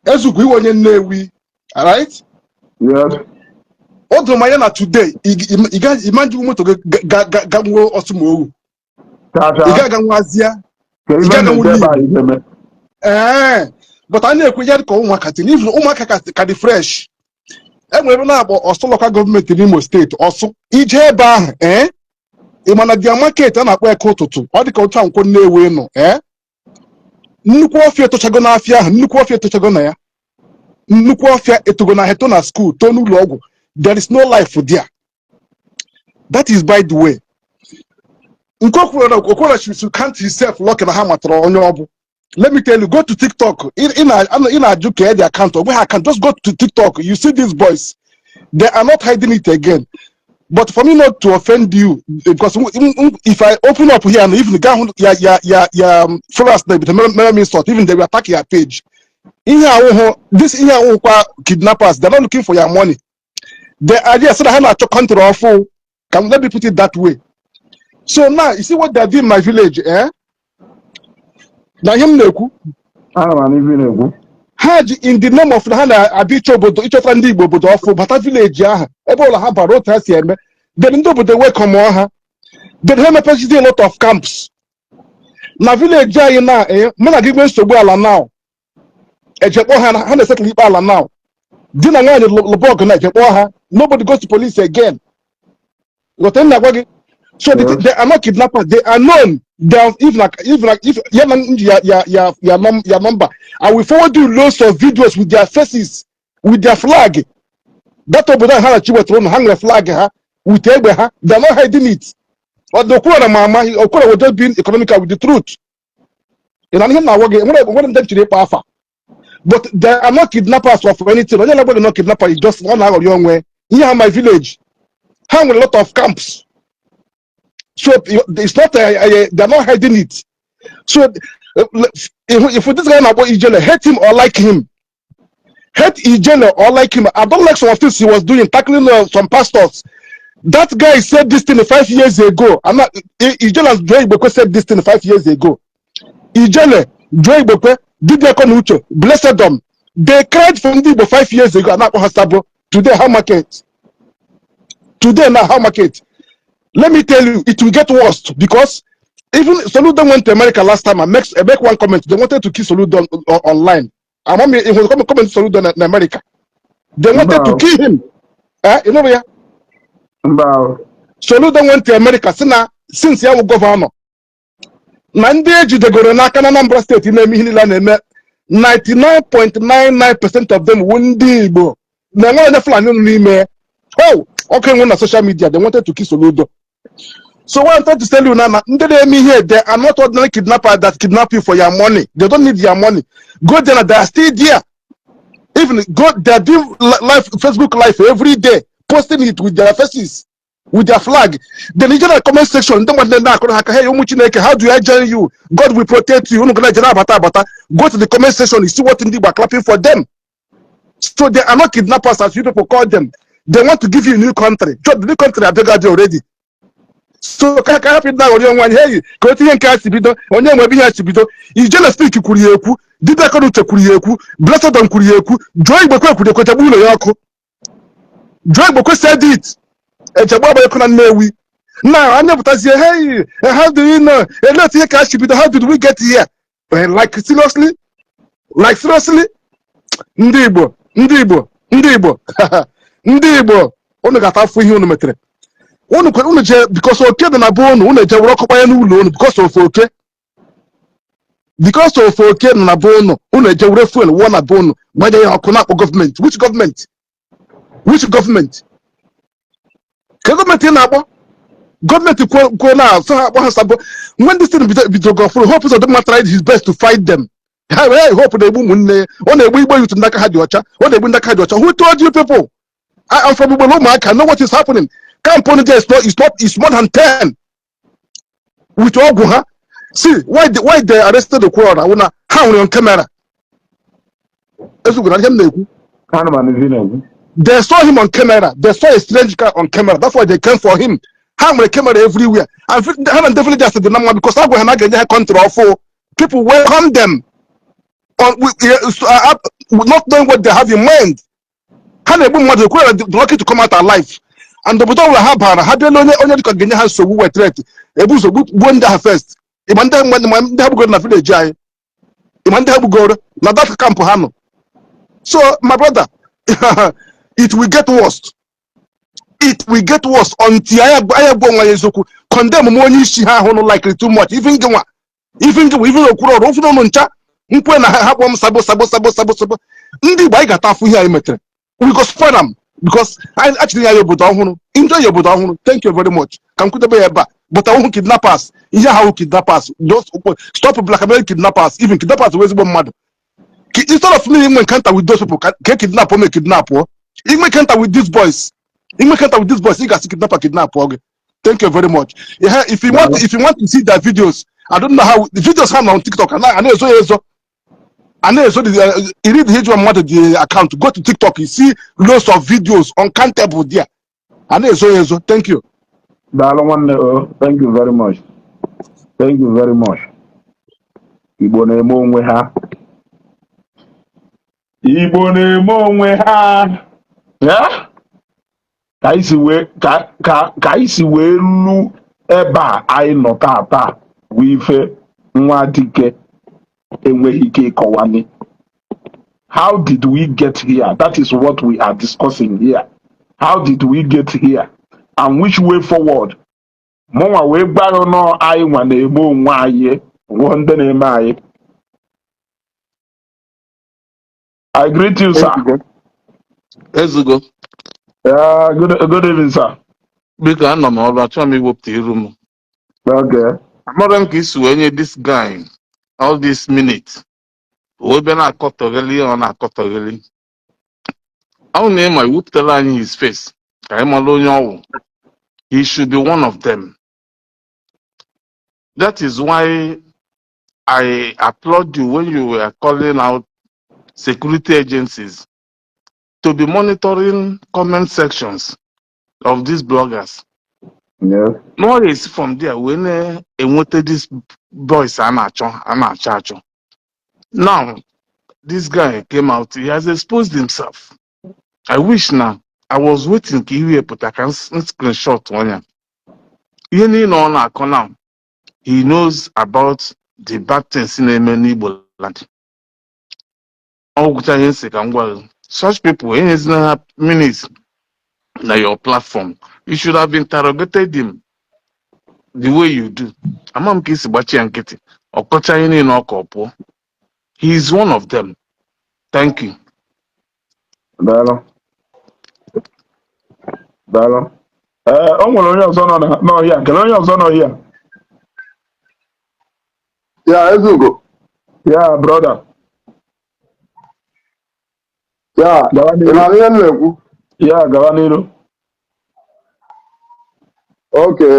Ezugo, iwe onye Nnewi, alright? Yes. O doro m anya na today ị ga moto gị ga nwuo Ọsụmowu. Chacha. Ị ga-aga nwazia. Ka Ị ife ga-aga na-eje ebe a ijeme. Ee, but a na-ekwu ya dịka ụmụaka tin, even ụmụaka ka dị fresh. E nwere ebe na-akpọ Ọsụ Local Government n'Imo State, Ọsụ. Ije ebe ahụ, ee, ị ma na dia market a na-akpọ Eke Ụtụtụ, ọ dịka otu a Nkwọ Nnewi nọ. Ee, nnukwu ọfịa etochago n'afịa ahụ, nnukwu ọfịa etochago na ya, nnukwu ọfịa etogo na eto na school, too n'ụlọ ọgwụ. There is no life there. That is by the way. Nke Okwuluọra should count himself lucky na ha matara onye ọ bụ. Let me tell you, go to TikTok. Ị na-ajụ ka edi account, ọ nweghị account. Just go to TikTok, you see these boys. They are not hiding it again. But for me not to offend you, because if I open up here and even ga hụ ya followers na ebido mere me insult, even they will attack your page. Ihe awụhụ this, ihe awụhụkwa kidnappers. They're not looking for your money. The idea sị na ha na-achọ country ọfụ. Can let me put it that way. So now you see what they do in my village, eh? Na ihe m na-ekwu. Ana m anụ ife ị na-ekwu. Ha ji in the name of na ha na-abịa ịchọ obodo, ịchọtara ndị Igbo obodo ọfụ, bata village ahụ. Ebe ụlọ ha bara, otu ha si eme, then ndị obodo welcome ha, then ha emepezizi a lot of camps na village anyị. Na mụ na gị nwee nsogbu ala now, ejekpọ ha, ha na-esettle ikpe ala now. Di na nwaanyị lụba ọgụ na ejekpọ ha, nobody goes to police again. Ghọta m na-agwa gị? So they are not kidnappers. They are known. They are, if like if ya na ya number, I will forward you loads of videos with their faces, with their flag. That obodo ahụ ha na chi wetara ụnụ, ha nwere flag ha with egbe ha. They are not hiding it. Ọ dị Okwuluọra ma ama. Okwuluọra was just being economical with the truth. Ị na ihe m na-agwa gị, nwere ndị m chiri ịkpa afa, but they are not kidnappers of anything. Onye na-agwa gị not kidnapper is just ọ na-aghọrị onwe ihe ha. My village, ha nwere lot of camps, so it's not they are not hiding it. So if this guy na-akpọ Ijele, hate him or like him, hate Ijele or like him, I don't like some of things he was doing, tackling some pastors. That guy said this thing 5 years ago. I'm not Ijele and Joe Igbokwe said this thing 5 years ago. Ijele, Joe Igbokwe, Dibia Uche, blessed them. They cried from ndị Igbo 5 years ago and akpọ ha sabo. Today, how market? Today now, how market? Let me tell you, it will get worse because even Soludo went to America last time and make one comment. They wanted to kill Soludo online. I'm he was coming to Soludo in America. They wanted to Mba. kill him. Eh, you know ya? Mba. Soludo went to America si na since ya wụ governor na ndị ejidegoro n'aka na Anambra State na-eme ihe niile a na-eme, 99.99% of them wụ ndị Igbo, na enwere onye Fulani nọ n'ime. Oh, ọkụ enwe na social media, they wanted to kill Soludo. So what I'm trying to tell you now, na ndị na-eme ihe, they are not ordinary kidnappers that kidnap you for your money. They don't need your money. Go there, they are still there. Even go, they are doing live, Facebook Live every day, posting it with their faces, with their flag. Then you the comment section, ndị mmadụ na-akụrụ ha aka, "Hey, ụmụ Chineke, how do I join you? God will protect you." Unu gana ejere abata abata. Go to the comment section, you see what ndị Igbo are clapping for them. So they are not kidnappers as you people call them. They want to give you a new country. Just the new country abịago already. So ka hapụ ịdị na-aghọrị onwe anyị, hey, ka otu ihe nke a si bido, onye nwe ebe ihe a si bido. Ijele Speak kwuru ya ekwu, Dibia Konuche kwuru ya ekwu, Blessed kwuru ya ekwu, Joe Igbokwe kwuru ekwu, echegbu ụlọ ya ọkụ. Joe Igbokwe said it. Echegbu agba ọkụ na Nnewi. Now anya pụtazie, "Hey, how do you know? Ele otu ihe ka a si bido? How did we get here?" Like seriously? Like seriously? Ndị Igbo, ndị Igbo, ndị Igbo, ndị Igbo, unu ga-ata afụ ihe unu metere. Unu jee because oke dị na be unu, unu eje were ọkụ kpanye n'ụlọ unu because of oke. Because of oke nọ na be unu, unu eje were fuel wụọ na be unu, gbanye ya ọkụ, na-akpọ gọọmenti. Which gọọmenti? Which gọọmenti? Ka gọọmenti ị na-akpọ? Gọọmenti kwuo na so ha akpọ ha sabo. When this thing bido gọfụrụ, Hope Uzodimma tried his best to fight them. Ha hey, Hope na-egbu ụmụnne ya, ọ na-egbu Igbo youth ndị aka ha dị ọcha, ọ na-egbu ndị aka ha dị ọcha. Who told you people? I am from Igbo Ụmụaka, know what is happening. Camp on there is not is more than 10 with ọgwụ ha. See why they arrested Okwuluora wụ na ha nwere on camera. Ezugwu na ihe m na-ekwu. Ana m anụ ife ị na-ekwu. They saw him on camera. They saw a strange car on camera. That's why they came for him. Ha nwere camera everywhere. And ha na ndị villagers dị na mma because agwa ha na a ga-enye ha country ọfụ. People welcome them on with, so, not knowing what they have in mind. Ha na-egbu mmadụ. Okwuluora dị lucky to come out alive. And obodo ọbụla ha bara, ha bịala, onye dịka ga-enye ha nsogbu, wee threat, ebu ụzọ gbuo ndị ha first. Ịma ndị ma ndị ha gbugoro na village anyị, ịma ndị ha gbugoro na that camp ha nọ. So my brother, it will get worse, it will get worse until anyị agwa onwe anyị eziokwu, condemn m onye isi ha ahụ nụ likely too much. Even gị nwa, even gị nwa, even Okwuluora ofu n'ụnụ ncha nkwe na ha kpọọ m sabo sabo sabo sabo sabo. Ndị Igbo, anyị ga-ata afụ ihe anyị metere. We go spoil am because anyị achịrị ya obodo ọhụrụ, enjoy ya obodo ọhụrụ. Thank you very much. Ka m kwudebe ya ebe a, but ahụhụ kidnappers, ihe ahụ kidnappers, just stop blackmail kidnappers. Even kidnappers wụ ezigbo mmadụ. Instead of me inwe encounter with those people ka kidnap me, kidnap o inwe encounter with these boys, inwe encounter with these boys, ị ga-asị kidnapper kidnap gị. Thank you very much. Ihe if you want to see their videos, I don't know how the videos ha nọ on TikTok, a na-ezo ya ezo, a na-ezo the iri the ijụwa mmadụ the account. Go to TikTok, you see loads of videos, uncountable there. A na-ezo ya ezo. Thank you. Daalụ nwanne o. Thank you very much. Thank you very much. Igbo na-eme onwe ha. Igbo na-eme onwe ha. Ya? Ka anyị si wee lu ebe a anyị nọ tata bụ ife nwa dike enweghị ike ịkọwani. How did we get here? That is what we are discussing here. How did we get here? And which way forward? Mụnwa wee gbarụ nọ, anyị nwa na-eme onwe anyị, nwụọ ndị na-eme anyị. I greet you, sir. Ezugo. Ezugo. Yeah, good evening, sir. Biko, anọ m ọrụ, achọghị m iwepụta iru m. Okay. Amara m ka isi wee nye this guy all this minute. O wee bịa na-akọtọgheli ihe ọ na-akọtọgheli. Ọ na ịma iwepụtara anyị his face ka anyị mara onye ọ wụ. He should be one of them. That is why I applaud you when you were calling out security agencies to be monitoring comment sections of these bloggers. Na ọ ga-esi from there wee na-enweta these boys a na-achọ achọ. Now, this guy came out, he has exposed himself. I wish na I was waiting ka iwe pụta ka m screenshot ọnya. Ihe niile ọ na-akọ now, he knows about the bad things na-eme n'Igbo land. Ọ gwụcha ihe nsị ka m gwa gị. Such people, enyezina ha minutes na your platform. You should have interrogated him the way you do. Ama m ka isi gbachi ya nkịtị. Ọ kọcha ihe niile ọ ka ọ pụọ. He is one of them. Thank you. Daalụ. Daalụ. Ee, o nwere onye ọzọ nọ n'ọhịa. Kelee onye ọzọ n'ọhịa. Ya, Ezugo. Ya, brother. Ya. Gawa Ị n'iru. na-anụ ihe m na-ekwu? Ya, gawa n'iru. Okay.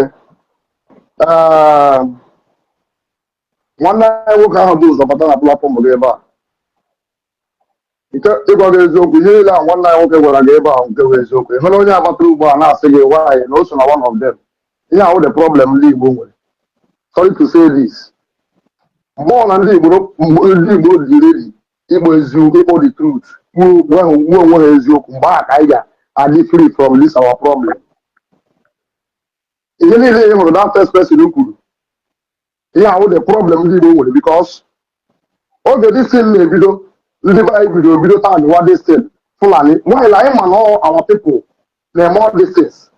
Ee, nwanne anyị nwoke ahụ bụ ụzọ bata na platform gị ebe a, nke ịgwa gị eziokwu, ihe niile a nwanne anyị nwoke gwara gị ebe ahụ, nke bụ eziokwu. Ị hụrụ onye abatara ugbu a na-asị gị nwaanyị na o so na one of them. Ihe ahụ, the problem ndị Igbo nwere, sorry to say this, mgbe ọ na ndị Igbo dị ready ịkpọ eziokwu, ịkpọ the truth, kwuo onwe ha eziokwu, mgbe ahụ ka anyị ga-adị free from this our problem. Ihe niile ị hụrụ that first person kwuru, ihe ahụ the problem ndị Igbo nwere, because oge this thing na-ebido, ndị be anyị bido taa wa this thing Fulani, while anyị ma na all our people na-eme all these things,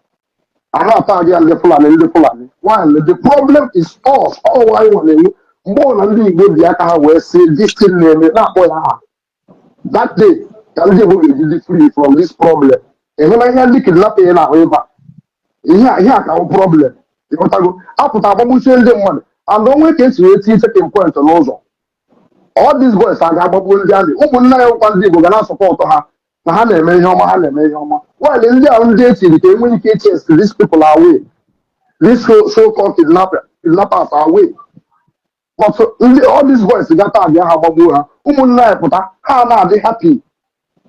a na-ata gị ndị Fulani, ndị Fulani, while the problem is us. All anyị nwa na-enwe. Mgbe ọ na ndị Igbo ji aka ha wee sị this thing na-eme, na-akpọ ya aha, that day ka ndị Igbo ga-eji dị free from this problem. Ịhụna ihe ndị kidnapping na-ahụ ebe a, ihe a ka bụ problem. Ịghọtago? Apụta agbagbuchie ndị mmadụ, and onwe ka esi wee tinye checking point n'ụzọ, all these boys a ga-agbagbu ndị amị. Ụmụnne ya nkwa, ndị Igbo ga na-asupport ha na ha na-eme ihe ọma, ha na-eme ihe ọma, while ndị ahụ ndị etiri ka enwee ike chase these people away, these so called kidnappers away, but ndị all these boys gata abịa, ha gbagbuo ha. Ụmụnne anyị pụta, ha na-adị happy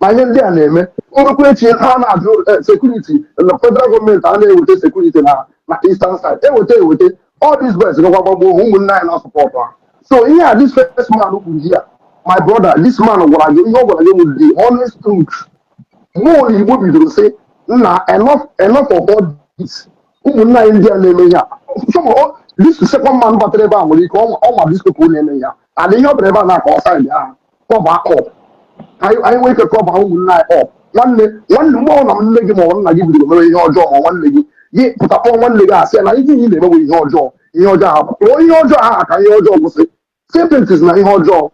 na ihe ndị a na-eme. Nrụkwa echi, ha na-ajụ security na federal gọọmenti a na-eweta security na eastern side, eweta all these boys gakwa gbagbuo ha. Ụmụnne anyị na-asupport ha. So ihe a this first man kwuru here, my brother, this man gwara gị, ihe ọ gwara gị bụ the honest truth. Mmụọ na Igbo bidoro sị nna, enough, enough of all this. Ụmụnne anyị ndị a na-eme ihe a, some of this second man batara ebe a nwere ike ọ ma this people na-eme ihe a, and ihe ọ bịara ebe a na-akọ side ahụ cover up. Anyị nwee ike cover ụmụnne anyị up. Nwanne, nwanne, mgbe ọ na nne gị ma ọ bụ nna gị bidoro mewe ihe ọjọọ, ma nwanne gị, gị pụta kpọọ nwanne gị, asị ya na ihe ị na-emewe ihe ọjọọ, ihe ọjọọ ahụ, kpọọ ihe ọjọọ ahụ ka ihe ọjọọ kwụsị. Same thing na ihe ọjọọ,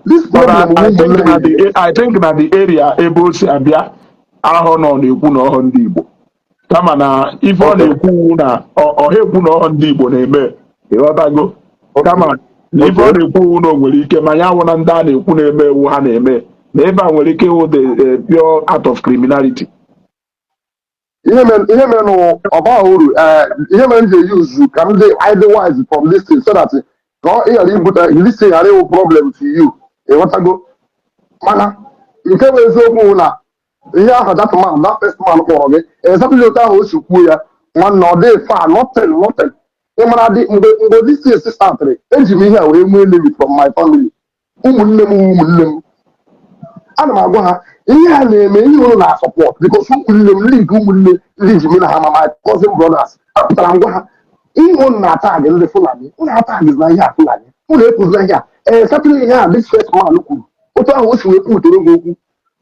this But problem I think ụmụnne na anyị. the I think na the area ebe o si abịa ahụ nọ na-ekwu na ọhụ ndị Igbo, kama na ife ọ na-ekwu na ọha ekwu na ọhụ ndị Igbo na-eme, ịghọtago? Kama na ife ọ na-ekwu na o nwere ike ma ya wụ na ndị a na-ekwu na-eme ewu ha na-eme na ebe a nwere ike ịwụ the pure out of criminality. Ihe mere nụ, ọ baghị uru. Ee, ihe mere m ji eyuzu ka m dị anyị dị wise from this thing, so that ka ọ ị ghara ibute this thing, ghara ịwụ problem to you, ịghọtago? Mana nke bụ eziokwu bụ na ihe ahụ that man, that first man kpọrọ gị, exactly otu ahụ o si kwuo ya, nwanne, ọ dịghị far, nothing, nothing. Ị mara dị mgbe this thing startịrị, eji m ihe a wee nwee enemy from my family. Ụmụnne m, ụmụnne m, ana m agwa ha ihe a na-eme, ihe unu na-asupport, because ụmụnne m ndị nke ụmụnne ndị ji m na ha ma my cousin brothers, apụtara m gwa ha ihe unu na-atag ndị Fulani, unu atag na ihe a Fulani, unu ekwuzina ihe a. Ee, certainly ihe a this first man kwuru, otu ahụ o si wee kwutere gị okwu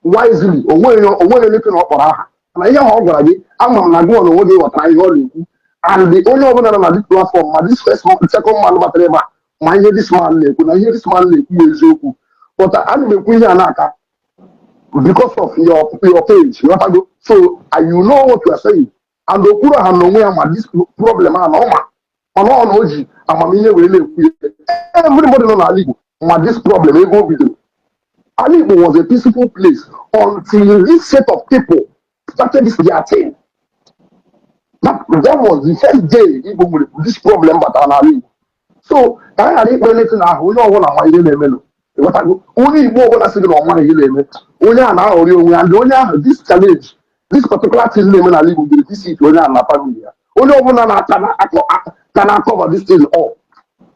wisely, onweghị anything ọ kpọrọ aha, mana ihe ahụ ọ gwara gị, ama m na gị na onwe gị ghọtara ihe ọ na-ekwu. And onye ọbụla nọ na this platform, ma this first man, second man batara ebe a, ma ihe this man na-ekwu, na ihe this man na-ekwu bụ eziokwu. But ana m ekwu ihe a n'aka because of your page, ghọtago? So you know what you are saying, and okwuru ha na onwe ya ma this problem a na ọ ma, mana ọ na o ji amamihe wee na-ekwu ya. Everybody nọ n'ala Igbo ma this problem ebe o bidoro. Ala Igbo was a peaceful place until this set of people started this their thing. That was the first day Igbo nwere this problem batara n'ala Igbo. So ka anyị ghara ikpe anything ahụ. Onye ọbụla ma ihe na-emenụ, ịghọtago? Onye Igbo ọbụla sị gị na ọ maghị ihe na-eme, onye a na-aghọrị onwe ya. Ndị onye ahụ, this challenge, this particular thing na-eme n'ala Igbo ga visit onye ahụ na family ya. Onye ọbụla na-aka ka na-acover this thing up,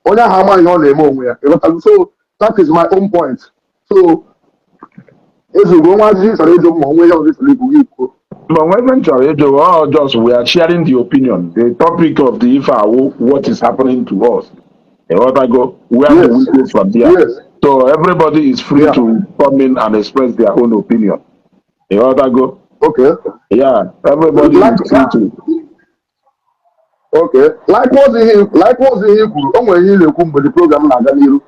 onye ahụ amaghị ihe ọ na-eme onwe ya, ịghọtago? So that is my own point. So Ezugo, nwa ajụjụ chọrọ ịjụ, ma onwe ya ọzọ chọrọ ikwu, gị kwuo. But when we chọrọ ịjụ, oh, just we are sharing the opinion. The topic of the ife awụ what is happening to us, ịghọtago? Where do we go from there? So everybody is free to come in and express their own opinion, ịghọtago? Yeah, everybody Like, is free to. Okay, likewise ihe i kwuru, o nwere ihe ị na-ekwu mgbe the program na-aga n'iru,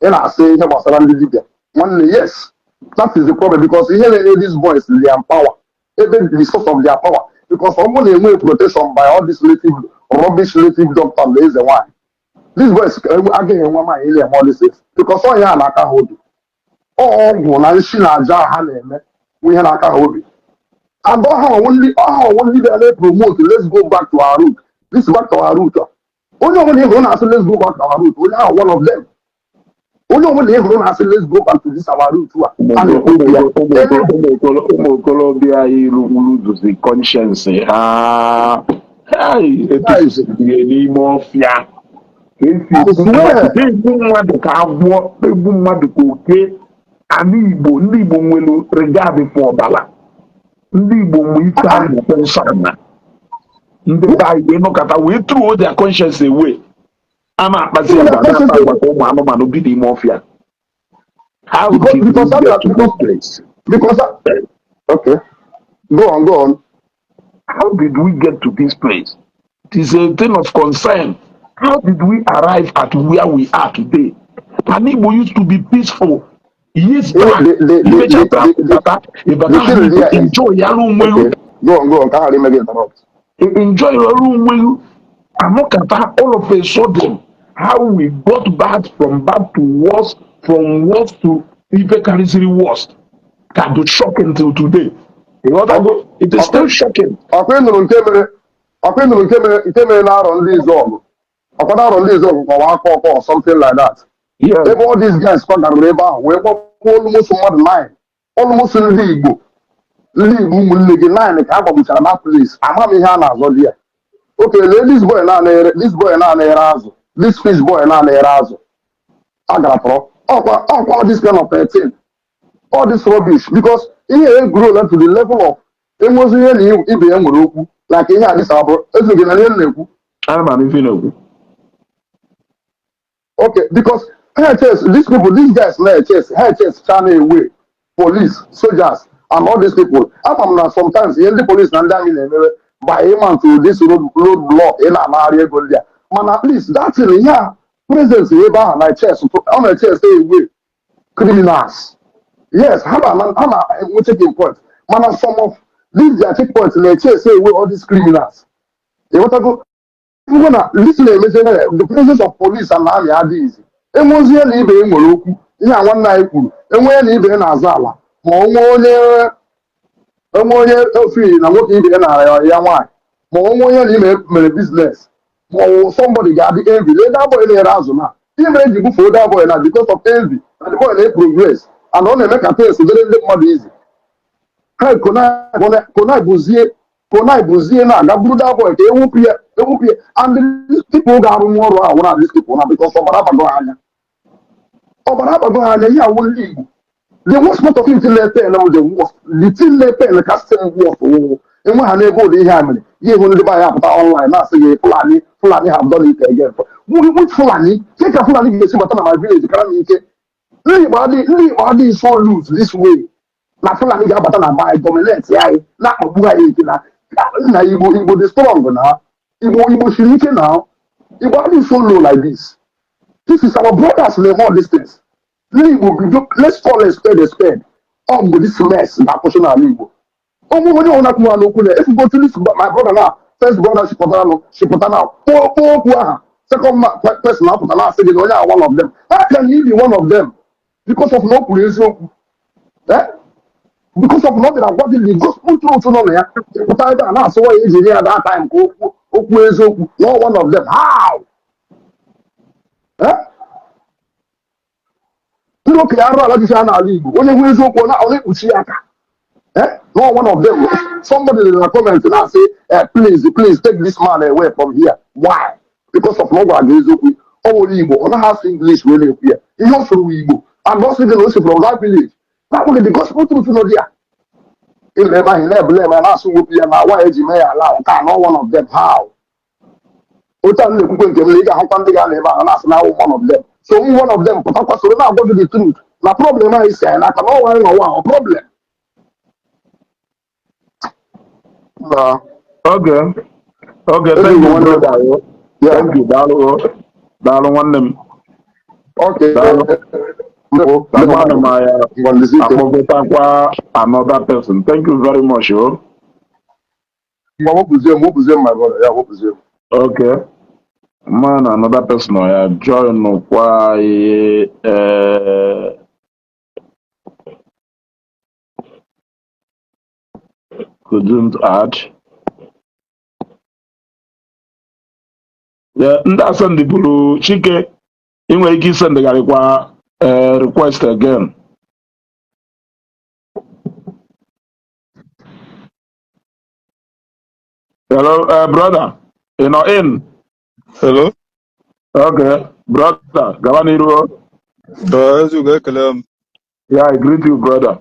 ị na-asị ihe gbasara ndị dibịa. Nwanne, yes, that is the problem, because ihe na-enye these boys their power, ebe the source of their power. Because ọ bụrụ na enwe protection by all this native rubbish, native doctor na eze nwaanyị, these boys agaghị enwe nwaanyị ile eme all these things, because ọ ya na-aka ha obi. Ọgwụ na nshi na aja ha na-eme bụ ihe na-aka ha obi. And ọha ọwụ ndị bịara na-promote "Let's go back to our root", this "back to our root" a. Onye ọbụla ị hụrụ na-asị "Let's go back to our root", onye ahụ, one of them. Onye ọbụla ị hụrụ na-asị "Let's go back to this our root" a, a na-ekwu okwu ya. Ụmụ okorobịa anyị lụzuzi conscience ha. Hey, etufusịrị n'ime ọfịa ka esi I egbu swear. mmadụ, na-egbu mmadụ ka agwọ, na-egbu mmadụ ka oke. Ala Igbo, ndị Igbo nwere regard for ọbara. Ndị Igbo nwe ife a na-akpọ nsọ ala. Ndị be anyị wee nọkọta wee throw their conscience away, a na-akpazi agwa, na-akpa agwa ka ụmụ anụmanụ bi n'ime ọfịa. How Because did we because get to this because place? Because, okay, go on, go on. How did we get to this place? It is a thing of concern. How did we arrive at where we are today? Ala Igbo used to be peaceful years back. The Imecha bata the ịbata ala thing Igbo, there is enjoy yara onwe Okay, go on, go on, ka ghara ime gị interrupt. gị, enjoy yara onwe gị. Anọkata, all of a sudden, how we got bad, from bad to worse, from worse to ife karịsịrị worst, ka dị shocking till today. Ịghọtago? It is still shocking. Ọkwa ị nụrụ nke mere, ọkwa ị nụrụ nke mere n'arọ ndị Izọgụ, ọkwa n'arọ ndị Izọgụ kọwa aka ọkọ or something like that. Yes. Ebe all these guys kwagaruru ebe ahụ wee gbagbuo almost mmadụ nine, almost ndị Igbo, ndị Igbo ụmụnne gị nine ka a gbagbuchara na place. Ama m ihe a na-azọ di ya. Okay, lee this boy na-ere, this boy na-ere azụ, this fish boy na-ere azụ a gara tọrọ. Ọkwa all this kind of thing, all this rubbish, because ihe e grow to the level of enwezi ihe na ibe ya nwere okwu like ihe a dịsa abụrụ ezughị na ihe m na-ekwu. Ana m anụ ife ị na-ekwu. Okay, because HHS, these people, these guys na HS, HS channel away police, soldiers, and all these people. Ama m na sometimes ihe ndị police na ndị army na-emewe by ịma to this road block, ị na-anagharị ego ndị a. Mana at least that thing, ihe a presence ebe ahụ na HS, ọ na HS away criminals. Yes, ha na enwe checking point. Mana some of these their checkpoints na HS away all these criminals. Ịghọtago? Ngwa na this na-emezi na the presence of police and army adịghịzi. Enwezie na ibe ya nwere okwu, ihe a nwanne anyị kwuru, enwe na ibe ya na-azụ ala, ma onwe onye, enwe onye ofiri na nwoke ibe ya nara ya ya nwaanyị, ma onwe onye na ime mere business, ma ọ wụ somebody ga-adị envy. Lee that boy na-ere azụ na ihe mere eji bufuo that boy na because of envy na the boy na-progress and ọ na-eme ka things dịrị ndị mmadụ easy. Ha kona buzie na-aga buru that boy ka ewepụ ya, ewepụ ya. And these people ga-arụ nwa ọrụ ahụ na these people na because ọbara abago ha anya, ọbara abago ha anya. Ihe awụ ndị Igbo, the worst part of it na-epe na the worst, the thing na-epe na kasị worst wụ enwe ha n'ebe ụdị ihe a mere ya, ịhụ ndị be anyị apụta online na-asị gị, "Fulani, Fulani have done it again." Which Fulani? Ke ka Fulani ga-esi bata na my village kara m ike? Ndị Igbo adịghị so loose this way na Fulani ga-abata na be dominate anyị, na-akpagbu anyị ike. Na na Igbo, Igbo dị strong, na Igbo, Igbo siri ike, na Igbo adịghị so low like this. This is our brothers na-eme all these things. Ndị Igbo bido, let's call a spade a spade. Ọ mgbe this mess na-akwụsị n'ala Igbo, ụmụ onye ọbụla kwuwa n'okwu na efugo to this my brother na first brother chịpụtara nụ, chịpụta na kpọọ kpọọ okwu aha. Second person apụta na-asị gị na onye a one of them. How can he be one of them? Because of na o kwuru eziokwu, eh? Because of na ọ bịara gwa gị the gospel truth nọ na ya, pụta ebe a na-asụwa ya, ejiri ya that time ka okwu okwu eziokwu na one of them, how? Eh? Ndị okenye arụ ala dịcha n'ala Igbo, onye hụ eziokwu ọ na-ekpuchi ya aka. Eh? No, one of them. Somebody in the comment na-asị, eh, "Please, please take this man away from here." Why? Because of na ọ gwara gị eziokwu. Ọ nwere Igbo, ọ naghị asụ English wee na-ekwu ya. Ihe ọ sụrụ Igbo, and ọ sị gị na o si from that village. Na-akpọ gị the gospel truth nọ there. Ịlụ ebe ahụ na-ebule eme na-asụ wepụ ya na why eji mee ya ala nke a, no, one of them, how? Otu a m na-ekwukwe nke m na ị ga-ahụkwa ndị ga-anọ ebe ahụ na-asị na awụ one of them. So one of them pụtakwa soro na-agwa gị the truth na problem anyị si anyị n'aka na ọnwa anyị nọwa ahụ problem. Na Okay, ezi thank Igbo you, nwanne m. brother. Yeah. Thank you, daalụ, daalụ nwanne m. Okay. Daalụ. Ndewo, Daalụ. ndewo. Ana m ya Ngwa, ndezi ike. akpọgotakwa another person. Thank you very much. Oh. Ngwa, wepụzie m, wepụzie m, my brother. Ya wepụzie m. Okay. Ma na another person ọ ya join kwa anyị, couldn't add. Yeah, ndị asendịburu Chike, ị nwere ike isendịgharịkwa request again. Hello, brother. Ị nọ in? Hello? Okay, brother, gawa n'iru. Ezugo, ekele m. Yeah, I greet you, brother.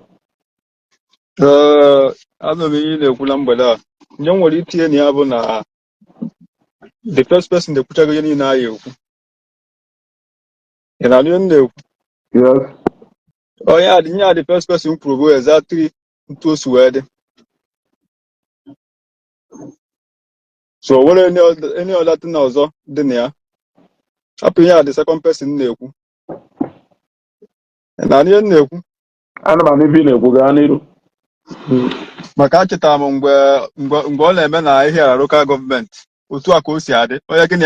Ee, anụ m ihe ị na-ekwu na mgbede a. Ihe m nwere itinye na ya bụ na the first person na-ekwuchago ihe niile anyị ekwu. Ị na-anụ ihe m na-ekwu? Yes. Onye a dị nye a the first person kwuru bụ exactly ntu o si wee dị. So o nwere any other thing ọzọ dị na ya. Hapụ ihe a the second person na-ekwu. Ị na-anụ ihe m na-ekwu? Ana m anụ ife ị na-ekwu, gaa n'iru. Maka achetara m mgbe ọ na-eme na Ihiala Local Government, otu a ka o si adị. Onye gị na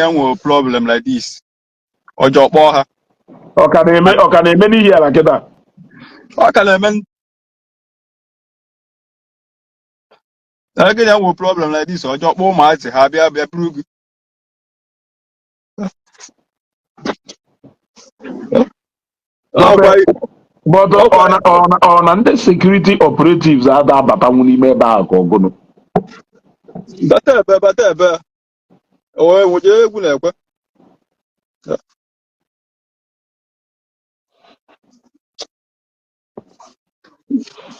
ya nwere problem like this, ọjọọ kpọọ ha. Ọ ka na-eme n'Ihiala kịta? Ọ ka na-eme. Onye gị na ya nwere problem like this, ọjọọ kpọọ ụmụazị ha bịa buru gị. Ọkwa. But ọkwa. ọ na ndị security operatives ada abatanwu n'ime ebe ahụ ka ọgụnụ? Bata ebe o nwere egwu na-ekwe.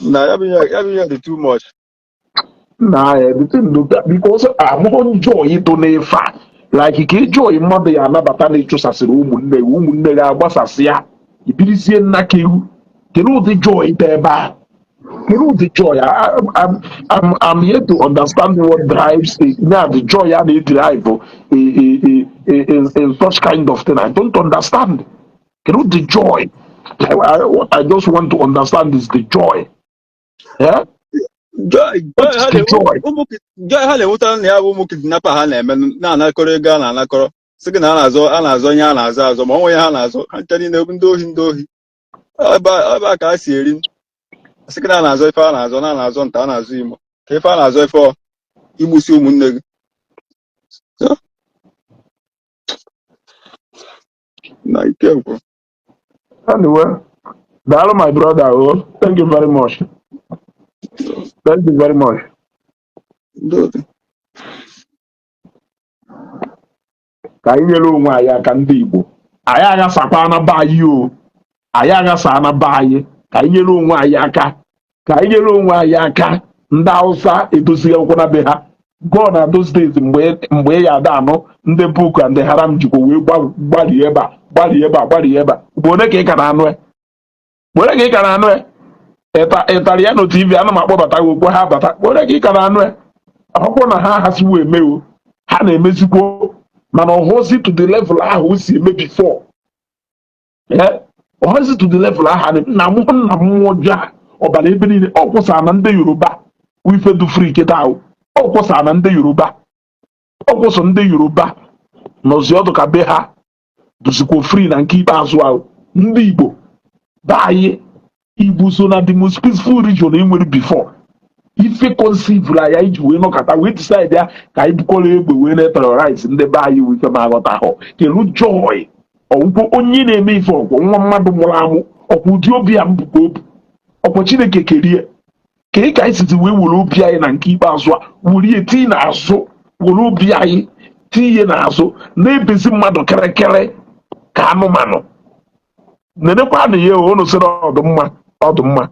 Na ya bụ ihe dị too much. Na ya the thing do because amụghị joy ịtụ n'ife a, like ka joy mmadụ ya anabata na ịchụsasịrị ụmụnne gị, ụmụnne gị agbasasị ya, ibirizie nna ka ewu. Kedu ụdị joy dị ebe a? Kedu ụdị joy? I'm here to understand what drives a, yeah, the joy a na-edrive a such kind of thing. I don't understand. Kedu ụdị joy? What I just want to understand is the joy. Yeah? Joy What's ha the joy? Joy ha na-enweta na ya bụ ụmụ kidnapper ha na-eme na-anakọrọ ego a na-anakọrọ, sị gị na a na-azọ ihe a na-azọ azọ, ma ọ nwe ihe ha na-azọ. Ha ncha niile bụ ndị ohi, ndị ohi. Ebe a ka a si eri. Sị gị na a na-azọ ife a na-azọ, na a na-azọ nta, a na-azọ imo, ka ife a na-azọ, ife ọ igbusi ụmụnne gị. So, na ike gwụrụ. Anyway, daalụ, my brother. Oh, thank you very much. Thank you very much. Ndị otu. Ka anyị nyere onwe anyị aka, ndị Igbo. Anyị aghasakwana be anyị o. Anyị aghasana be anyị. Ka anyị nyere onwe anyị aka. Ka anyị nyere onwe anyị aka. Ndị Hausa edozighị akwụkwọ na be ha. Gone na those days mgbe ị ya ada anụ ndị Boko and Haram jikwa wee gbarie ebe a, gbarie ebe a, gbarie ebe a. Mgbe ole ka ị ka na-anụ ya? Mgbe ole ka ị ka na-anụ ya? Ịtaliano TV, ana m akpọbata gị okwu ha bata. Mgbe ole ka ị ka na-anụ ya? Akwụkwọ na ha aghasiwo eme o. Ha na-emezikwo, mana ọhụzi to the level ahụ o si eme before. Ọhụzi to the level ahụ na mụ nna mmụọ ọjọọ a ọbara ebe niile. Ọ kwụsara na ndị Yoruba ife du free kịta ahụ. Ọ kwụsara na ndị Yoruba, ọ kwụsị ndị Yoruba nọzi ọdụ ka be ha duzikwa free na nke ikpeazụ ahụ. Ndị Igbo be anyị, Igbo so na the most peaceful region e nwere before ife conceive ya iji wee nọkọta wee decide ya ka anyị bukọrọ egbe wee na-terrorize ndị be anyị. Wee ife ma aghọtahụ kelu joy ọgwụgwọ onye na-eme ife ọgwụ nwa mmadụ mụrụ amụ ọkwa ụdị obi a mbụ ka obi ọkwa Chineke kerie ka ị ka anyị sizi wee were obi anyị na nke ikpeazụ a were ihe tii n'azụ, were obi anyị tinye n'azụ, na-ebezi mmadụ kịrịkịrị ka anụmanụ. Nenekwanụ ya o, unu sị na ọdụmma, ọdụmma,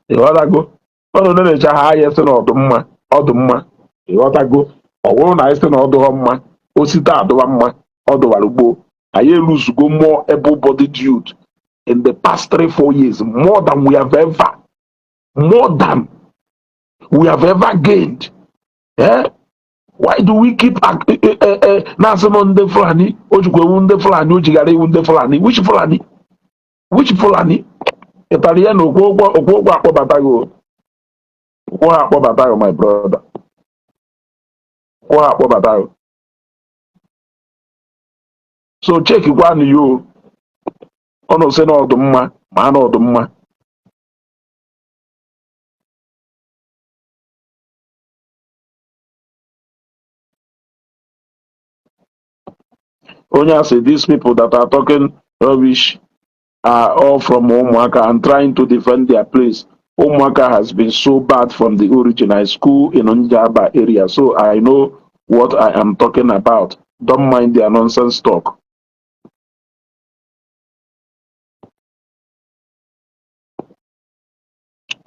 ịghọtago? Unu na-eche ha anya sị na ọdụmma, ọdụmma, ịghọtago? Ọ bụrụ na anyị sị na ọ dụghọ mma, osite adụwa mma, ọ dụwara gboo. Anyị eluzugo more able-bodied youth in the past 3-4 years, more than we have ever gained. Eh? Why do we keep na-asị nọ ndị Fulani o jikwa ewu ndị Fulani o jighara iwu ndị Fulani? Which Fulani? Which Fulani? Ịtara ya na okwu ụgwọ, okwu ụgwọ akpọbataghị o. Okwu ha akpọbataghị, my brother. Kwụọ akpọbata. So chekikwanụ ya o. Ọnụ sị na ọdụ mma ma na ọdụ mma. Onye a sị, these people that are talking rubbish are all from Umuaka and trying to defend their place. Umuaka has been so bad from the origin. I school in Njaba area, so I know what I am talking about. Don't mind their nonsense talk.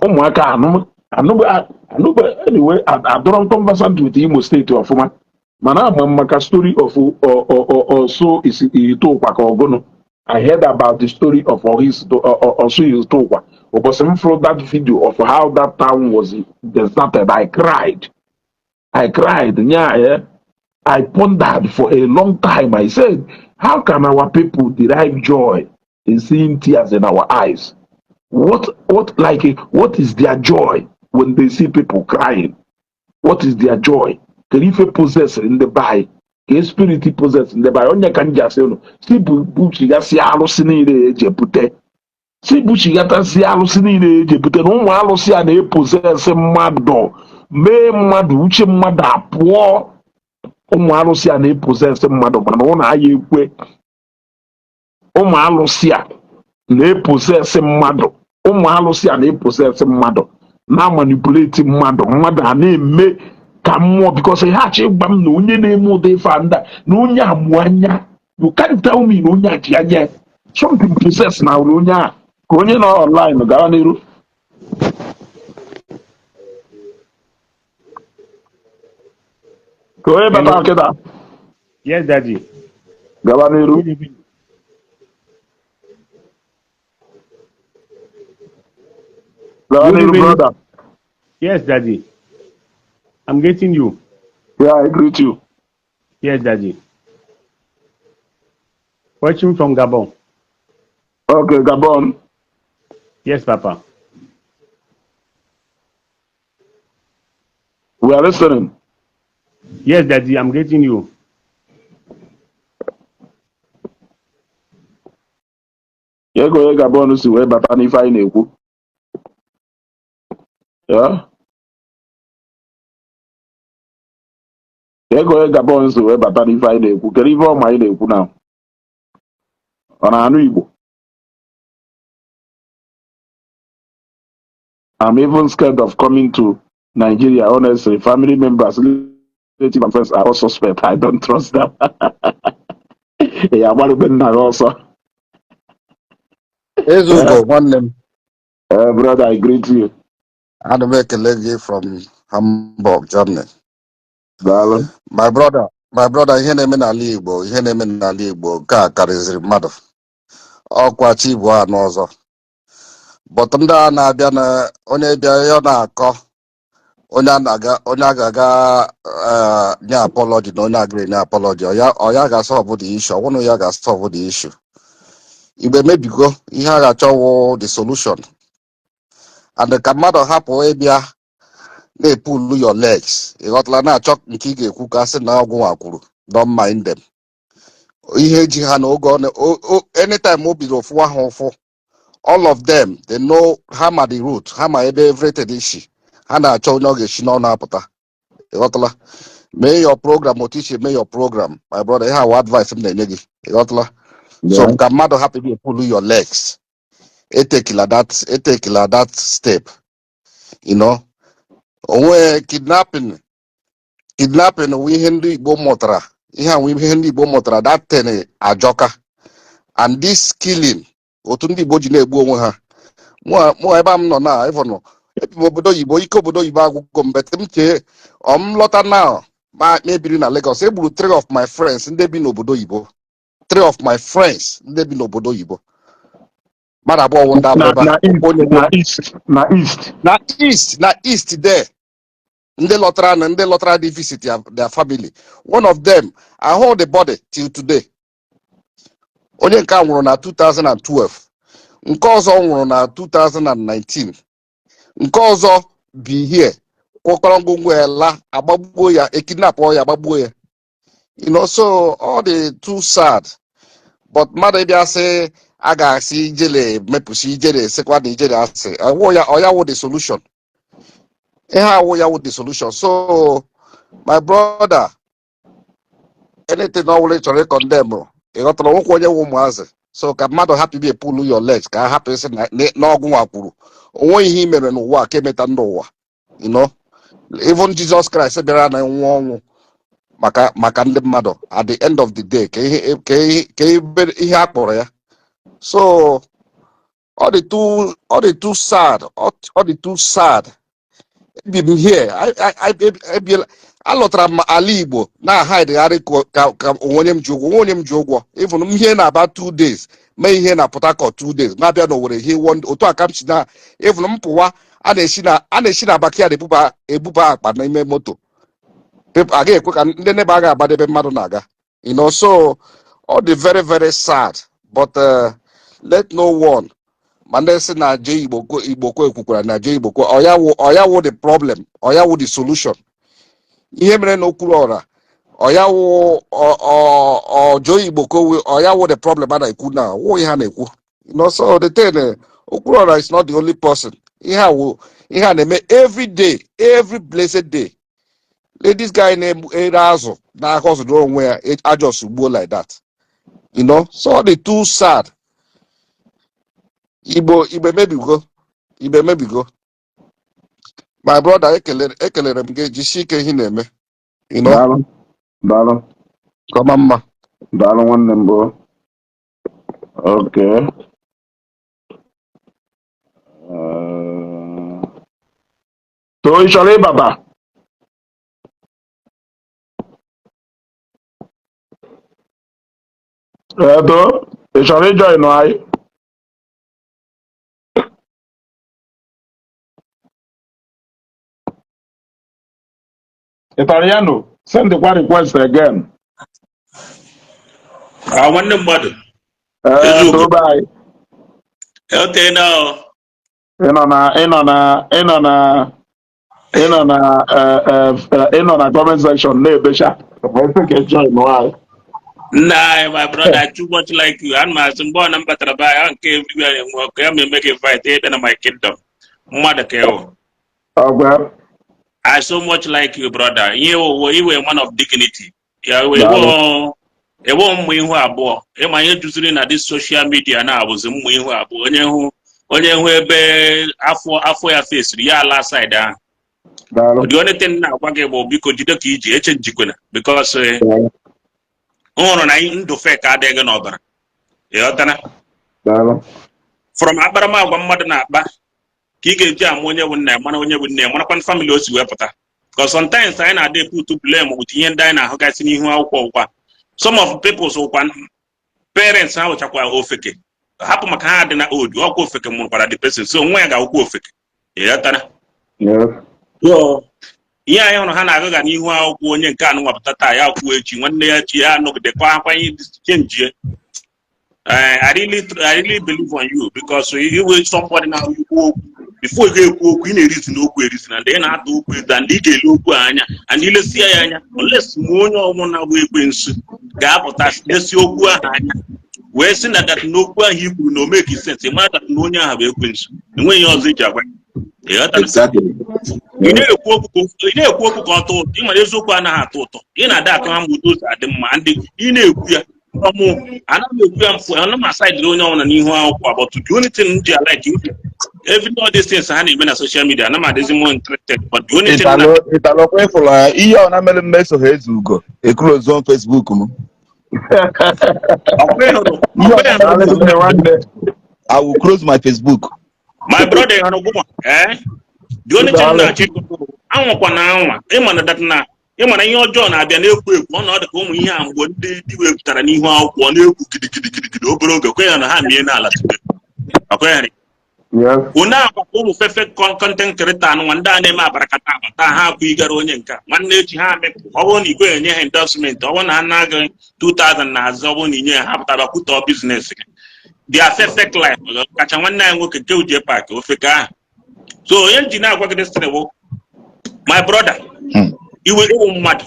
Umuaka, anụ, anyway, adọrọ m conversant with Imo State ọfụma. Mana ama m maka story of Orsu Ihiteukwa ka ọgụnụ. I heard about the story of Orsu Ihiteukwa. Ụbọchị m fụrụ that video of how that town was deserted, I cried. I cried. Yeah, yeah. I pondered for a long time. I said, how can our people derive joy in seeing tears in our eyes? What is their joy when they see people crying? What is their joy? Kedu ife possess ndị be anyị? Ka spirit possess ndị be anyị? Onye ka m ji asị unu si buchigasị alụsị niile eji ebute, si buchigatasị alụsị niile eji ebute, na ụmụ alụsị a na-epossess mmadụ, mee mmadụ uche mmadụ apụọ. Ụmụ alụsị a na-epossess mmadụ, mana ụnụ aya ekwe. Ụmụ alụsị a na-epossess mmadụ, ụmụ alụsị a na-epossess mmadụ, na-amanipulate mmadụ, mmadụ a na-eme ka mmụọ, because ha achọ ịgwa m na onye na-eme ụdị ife a ndị a, na onye a mụ anya. You can't tell me na onye a ji anya something possess na onye a. Ka onye nọ online gara n'iru, ka onye bata Hello. kịta. Yes, Daddy. Gaba n'iru. Good evening. Gaba Good n'iru, evening. brother. Yes, Daddy. I'm getting you. Yeah, I greet you. Yes, Daddy. Watching from Gabon. Okay, Gabon. Yes, Papa. We are listening. Yes, Daddy. I'm getting you. Ego onye Gabon si wee bata n'ife anyị na-ekwu ya, ego onye Gabon si wee bata n'ife anyị na-ekwu, kedu ife ọma anyị na-ekwu na ọ na-anụ Igbo? I'm even scared of coming to Nigeria, honestly. Family members, relatives and friends are all suspect. I don't trust them. Ya agbarube nna gị ọsọ. Ezugo nwanne m. Brother, I greet you. Ana m ekele gị from Hamburg, Germany. Daalụ. My brother, my brother, ihe na-eme n'ala Igbo, ihe na-eme n'ala Igbo nke a karịziri mmadụ. Ọkwa chi bụ anụ ọzọ. But ndị a na-abịa na onye bịa ya ọ na-akọ onye a na-aga onye a ga-aga nye apology na onye aga enye apology, ọ ya ga-asolve the issue, ọ bụrụ ya ga-asolve the issue. Igbo emebigo ihe a ga-achọ wụ the solution, and ka mmadụ hapụ ịbịa na-epulu your legs, ịghọtala, na-achọ nke ị ga-ekwu ka sị na ọgwụ nwa kwuru. Don't mind them. Ihe ji ha na oge ọ na anytime o bidoro fụwa ha ụfụ, all of them, they know ha ma the root, ha ma ebe everything si, ha na-achọ onye ọ ga-esi n'ọnụ apụta, ịghọtala. Mee your program otu isi mee your program, my brother. Ihe awa advice m na-enye gị, ịghọtala. So ka mmadụ hapụ ịbịa pull your legs, etekila that step. Onwe kidnapping, kidnapping wụ ihe ndị Igbo mụtara, ihe a wụ ihe ndị Igbo mụtara. That thing ajọka, and this killing otu ndị Igbo ji na-egbu onwe ha. Mụ ebe a m nọ na ịfọnụ ebi m obodo oyibo, ike obodo oyibo agwụgo m, but m chee ọ m lọta now ma mebiri na Lagos. E gburu three of my friends ndị bi n'obodo oyibo, three of my friends ndị bi n'obodo oyibo, mmadụ abụọ wụ ndị na Abịrịba. Na east. Onye Na east, na east. Na east, na east there. Ndị lọtara na ndị lọtara dị visit their family. One of them, I hold the body till today. Onye nke a nwụrụ na 2012, nke ọzọ nwụrụ na 2019, nke ọzọ bi here. Kwọkọrọ ngwongwo ya la, agbagbuo ya, ekidnapụ ya, agbagbuo ya. So ọ dị too sad. But mmadụ ịbịa sị a ga-asị ijele mepụsị ijele, sịkwa na ijele asị ọwụ ya, ọ ya wụ the solution. Ihe awụ ya wụ the solution. So my brother, anything ọ bụla ị chọrọ ịcondemn, ị ghọtara, nwekwa onye wụ ụmụazị. So ka mmadụ hapụ ibe pull your legs, ka a hapụ ịsị na n'ọgwụ nwa kwuru onwe ihe i mere n'ụwa ka emeta ndị ụwa. Even Jesus Christ bịara na nwụọ ọnwụ maka ndị mmadụ, at the end of the day, ka ihe a kpọrọ ya. So ọ dị too sad, ọ dị too sad. Ebi m here, ebiela, alọtara m ala Igbo na hidegharị ka onwe onye m ji ụgwọ, onwe onye m ji ụgwọ. Even m ihe na-aba 2 days mee ihe na Port Harcourt 2 days, na-abịa n'Owerri hie one. Otu a ka m si na even m pụwa, a na-esi na backyard ebuba akpa n'ime moto. People agaghị ekwe ka ndị nebe aga agbadebe mmadụ na-aga. So ọ dị very very sad, but let no one, ma ndị sị na je Igbo Igbo kwe ekwukwara na je Igbo kwe, ọya wụ the problem, ọya wụ the solution. Ihe mere na Okwuluọra, ọya wụ ọjọ Igbo kowe, ọya wụ the problem a na-ekwu na wụ ihe a na-ekwu. So the thing, Okwuluọra is not the only person. Ihe a wụ ihe a na-eme every day, every blessed day. Ladies guy na-ere azụ n'aka ọzụrụ onwe ya ajọs gbuo like that. So ọ dị too sad. Igbo, Igbo emebigo, Igbo emebigo. My brother, ekelere m gị, jisie ike ihe ị na-eme. Daalụ, daalụ. Kọma mma. Daalụ nwanne m bụ. Okay. So ị chọrọ ịbata? Ee, too, ị chọrọ ịjoin anyị? Italiano, send the request again. Ah, nwanne mmadụ. Ee, Eziokwu. too be anyị. Okay, now. Ị nọ na ị nọ na ị nọ na ị nọ na eh, eh, eh, ị nọ na comment section na-ebecha. Wee sị ka ị join anyị. Nna, my brother, I too much like you. Ana m asị mgbe ọ na m batara be anyị, nke everywhere na-enwe ọkụ ya ma eme gị invite ịbịa na my kingdom. Mmadụ ka ịwụ. Ọgwa. I so much like you, brother. Ihe owo iwe man of dignity. Ya ewo Daalụ. Ewo mmụ ihu abụọ. Ịma ihe juziri na this social media na-abụzi mmụ ihu abụọ. Onye hụ ebe afọ ya fesiri ya ala side ahụ. Daalụ. The only thing na-agwa gị bụ biko jide ka iji eche njikwena because Daalụ. m hụrụ na ndụ fake adịghị n'ọbara. Ịghọtara? Daalụ. From akparamagwa mmadụ na-akpa ka ị ga-eji ama onye bụ nna ya, mara onye bụ nne ya, marakwa family o si wee pụta, because sometimes anyị na-adị put blame with ihe ndị anyị na-ahụgasị n'ihu akwụkwọ. Ụkwa some of people ụkwa parents ha wụchakwa ofeke, hapụ maka ha dị na old ọkwa ofeke mụrụkwara the person, so nwa ya ga-awụkwa ofeke. Ịghọtara? Yes. So, ihe anyị hụrụ ha na-agụga n'ihu akwụkwọ, onye nke anụ nwapụta taa, ya kwuo echi, nwanne ya chi ya anọgidekwa akwanye chenjie. I really believe on you because you will somebody now ikwu okwu, before ị ga-ekwu okwu, ị na-erizi n'okwu erizi na ndị ị na-ata okwu ezu and ị ga-ele okwu a anya and ilesie ya anya, unless ma onye ọbụla bụ ekwensu ga-apụta lesi okwu ahụ anya wee sị na that n'okwu ahụ i kwuru na o make sense, ị mara that na onye ahụ bụ ekwensu. Enweghị ihe ọzọ iji agwa ya. Ị ghọtara? Exactly. Ị na-ekwu okwu ka ọ tọọ ụtọ. Ị nwere eziokwu anaghị atọ ụtọ, ị na-ada akụ ha mgbe ụtọ si adị mma. Ndị ị na-ekwu ya ọmụ anaghị m ekwu ya mfụ, ana m asaidịrị onye ọbụla n'ihu akwụkwọ, but the only thing m ji like every all these things ha na-eme na social media, ana m adịzi more interested, but the only thing na Ịtalụ ịtalụ kwa ịfụrụ ya ihe ọ na mere mmeso ha ezu ugo eclose Facebook m. Ọkwa ị hụrụ Ihe ọkwa ọ ị na hụrụ mere Daalụ nne nwanne. I will close my Facebook. My brother, ị hụrụ gụnwa, eh, the only thing Daalụ. na-achọ ịkọwa bụ, anwakwa na anwa ịma na that na ịma na ihe ọjọọ na-abịa na-ekwo ekwo, ọ na ọ dị ka ụmụ ihe a mgbe ndị dị wepụtara n'ihu akwụkwọ ọ na-ekwu gidigidi gidigidi, obere oge kwe ya na ha mie n'ala tupu ọkweghịrị. Yes. One akwa ụmụ fefe content creator anụnwa, ndị a na-eme abarakata abata ha akwụ igara onye nke a, nwanne echi ha amịpụ. Ọ bụrụ na igwe enye ha endorsement, ọ bụrụ na ha na-agaghị 2000 na azụ, ọ bụrụ na inye ha, ha pụtara kwutọọ business gị. Their fake life kacha nwanne anyị nwoke nke Uche Park ofeke ahụ. So onye nji na-agwa gị destiny bụ My brother, iwe ịwụ mmadụ,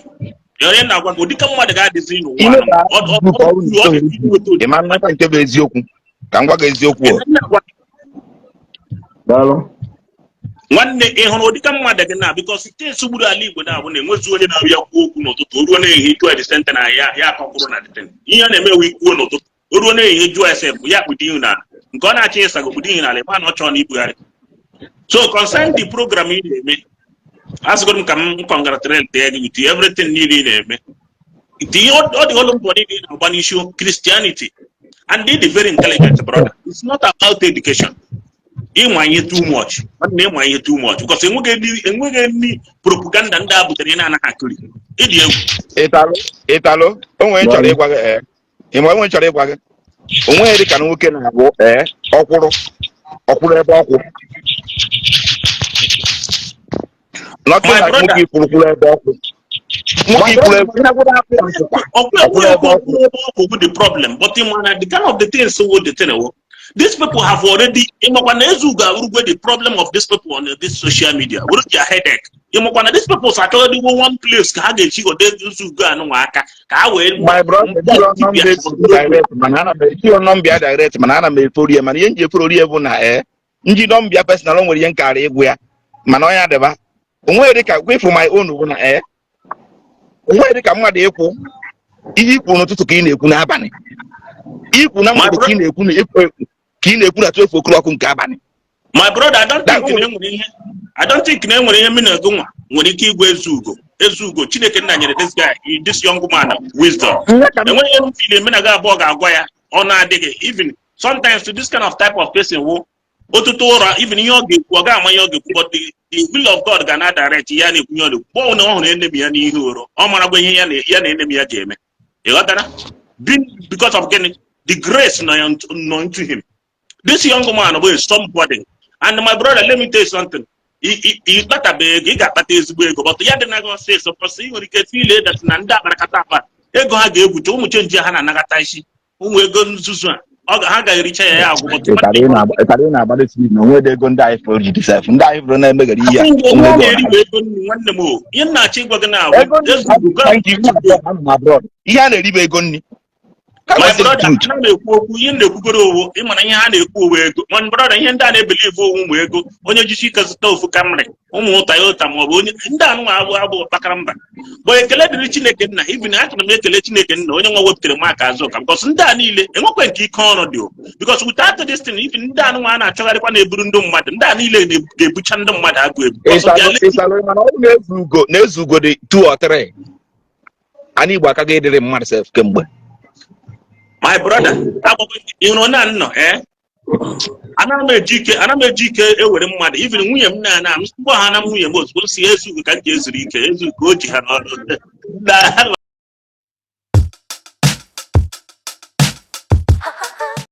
onye na-agwa gị, ụdịka mmadụ ga-adịzi n'ụwa. Ime anụ ka ọ ọ bụ ọ na dị inweta ụdị ị ma nnata nke bụ eziokwu, ka m gwa gị eziokwu o. Ihe m na-agwa gị, Daalụ. Nwanne, ị hụrụ ụdịka mmadụ gị na, because things gburu ala Igbo na-abụ na enwezi onye na-abịa kwuo okwu n'ụtụtụ, o ruo n'ehihie, jụọ the center na ya ya akọkwuru na the thing. Ihe a na-eme ewu ikwuo n'ụtụtụ, o ruo n'ehihie, jụọ ese ya kpudo ihu n'ala, nke ọ na-achọ ịsago kpudo ihu n'ala, ịma na ọ chọrọ na ibugharị. So concern the program ị na-eme, asịgoro m ka m congratulate gị with everything niile ị na-eme. Tinye ọ dị olu mbọ niile ị na-agba n'isi Christianity, and dị very intelligent, brother. It's not about education. Ịma ihe too much, nwanne, ịma ihe too much, because enweghị any propaganda ndị a butere ị na-anaghị akụri. Ịdị egwu. Ịtalụ, ịtalụ, o nwere chọrọ ịgwa gị, ee, ịma onwe chọrọ ịgwa gị, onweghị dị ka na nwoke na-abụ, ee, ọkwụrụ ọkwụrụ ebe ọkwụ, nothing My like brother. Nwoke ikwurukwuru ebe ọkwụ, nwoke ikwuru ebe ọkwụ ọkwụrụ ebe ọkwụ. Ebe ọkwụ bụ the problem, but ịma na the kind of the things wo the thing wo these people have already, ịmakwa na Ezugo awurugwe the problem of these people on this social media were their headache. Ịmakwa na these people achọghịdịwo one place ka ha ga-echi gode Ezugo anụnwa aka ka ha wee My brother, ejiro nọmba Ezugo direct, mana ana m ejiro nọmba ya direct, mana ana m efori ya. Mana ihe m ji efori ya bụ na, ee, nji nọmba ya personal, o nwere ihe nkara ịgwụ ya, mana ọ ya dịba onweghị dị ka ịfụ my own bụ na, ee, onweghị dị ka mmadụ ịkwụ ihe ikwu n'ụtụtụ ka ị na-ekwu n'abalị, ikwu na My mgbede ka ị na-ekwu na ka ị na-ekwu na 12 o'clock nke abalị. My brother, I don't That think na enwere ihe, I don't think na enwere ihe mmiri ego nwa nwere ike igwe Ezugo. Ezugo, Chineke nna nyere this guy, this young man, wisdom. Nne ka m Enweghị ihe m feel eme na gị abụọ ga-agwa ya ọ na-adịghị. Even sometimes to this kind of type of person wo ụtụtụ ụra, even ihe ọ ga-ekwu, ọ ga-ama ihe ọ ga-ekwu, but the will of God ga na direct ya na-ekwu ihe ọ na-ekwu. Mgbe ọbụla ọ hụrụ enemy ya n'ihu oro, ọ maragwa ihe ya na enemy ya ga-eme. Ị ghọtara? Because of gịnị? The grace nọ ya nọ into him. This young man bụ somebody. And my brother, let me tell you something. Ị kpatabe ego, ị ga-akpata ezigbo ego, but ya dị na gị ọsịsọ pọsị. Ị nwere ike feel that na ndị akparakata akpa ego ha ga-egwucha ụmụ change ha na-anagata isi ụmụ ego nzuzu a, ha ga-ericha ya, ya agwụ, but Ịtara ị na-agbalị speed na onwe ego ndị anyị fụrụ ji sef, ndị anyị fụrụ na-emeghara ihe a, Asị gị, onwe ego ego na-eri ọ bụ ego nri, nwanne m o. Ihe m na-achọ ịgwa gị na ego nri. Ezugo Thank you. Anọ m abroad, ihe a na-eri bụ ego nri ka My gwa sị brother, truth. ana m ekwu okwu, ihe m na-ekwugoro owo, ịmana ihe ha na-ekwu owo ego. My brother, ihe ndị a na-ebelieve owu ụmụ ego, onye jisi ike zụta ofu Camry, ụmụ Toyota, maọbụ onye ndị anụnwa abụ abụ kpakara mba bụ. Ekele dịrị Chineke nna. Even achọrọ m ekele Chineke nna, onye nwa wepụtara maka Azụka, because ndị a niile enwekwe nke ike ọrụ dị o, because without this thing, even ndị anụnwa a na-achọgharịkwa na-eburu ndị mmadụ, ndị a niile ga-ebucha ndị mmadụ agụ ebu, because of their lazy. Ịsalụ, mana ọ bụ na-ezu ugo, na-ezu ugo dị two or three, ana Igbo aka ga-edịrị mmadụ sef kemgbe. My brother, agbago ịhụrụ na nnọ, eh, ana m eji ike ewere mmadụ. Even nwunye m na na m gwa ha na nwunye m ozugbo si Ezugo ka m ji ezuru ike. Ezugo o ji ha n'ọrụ na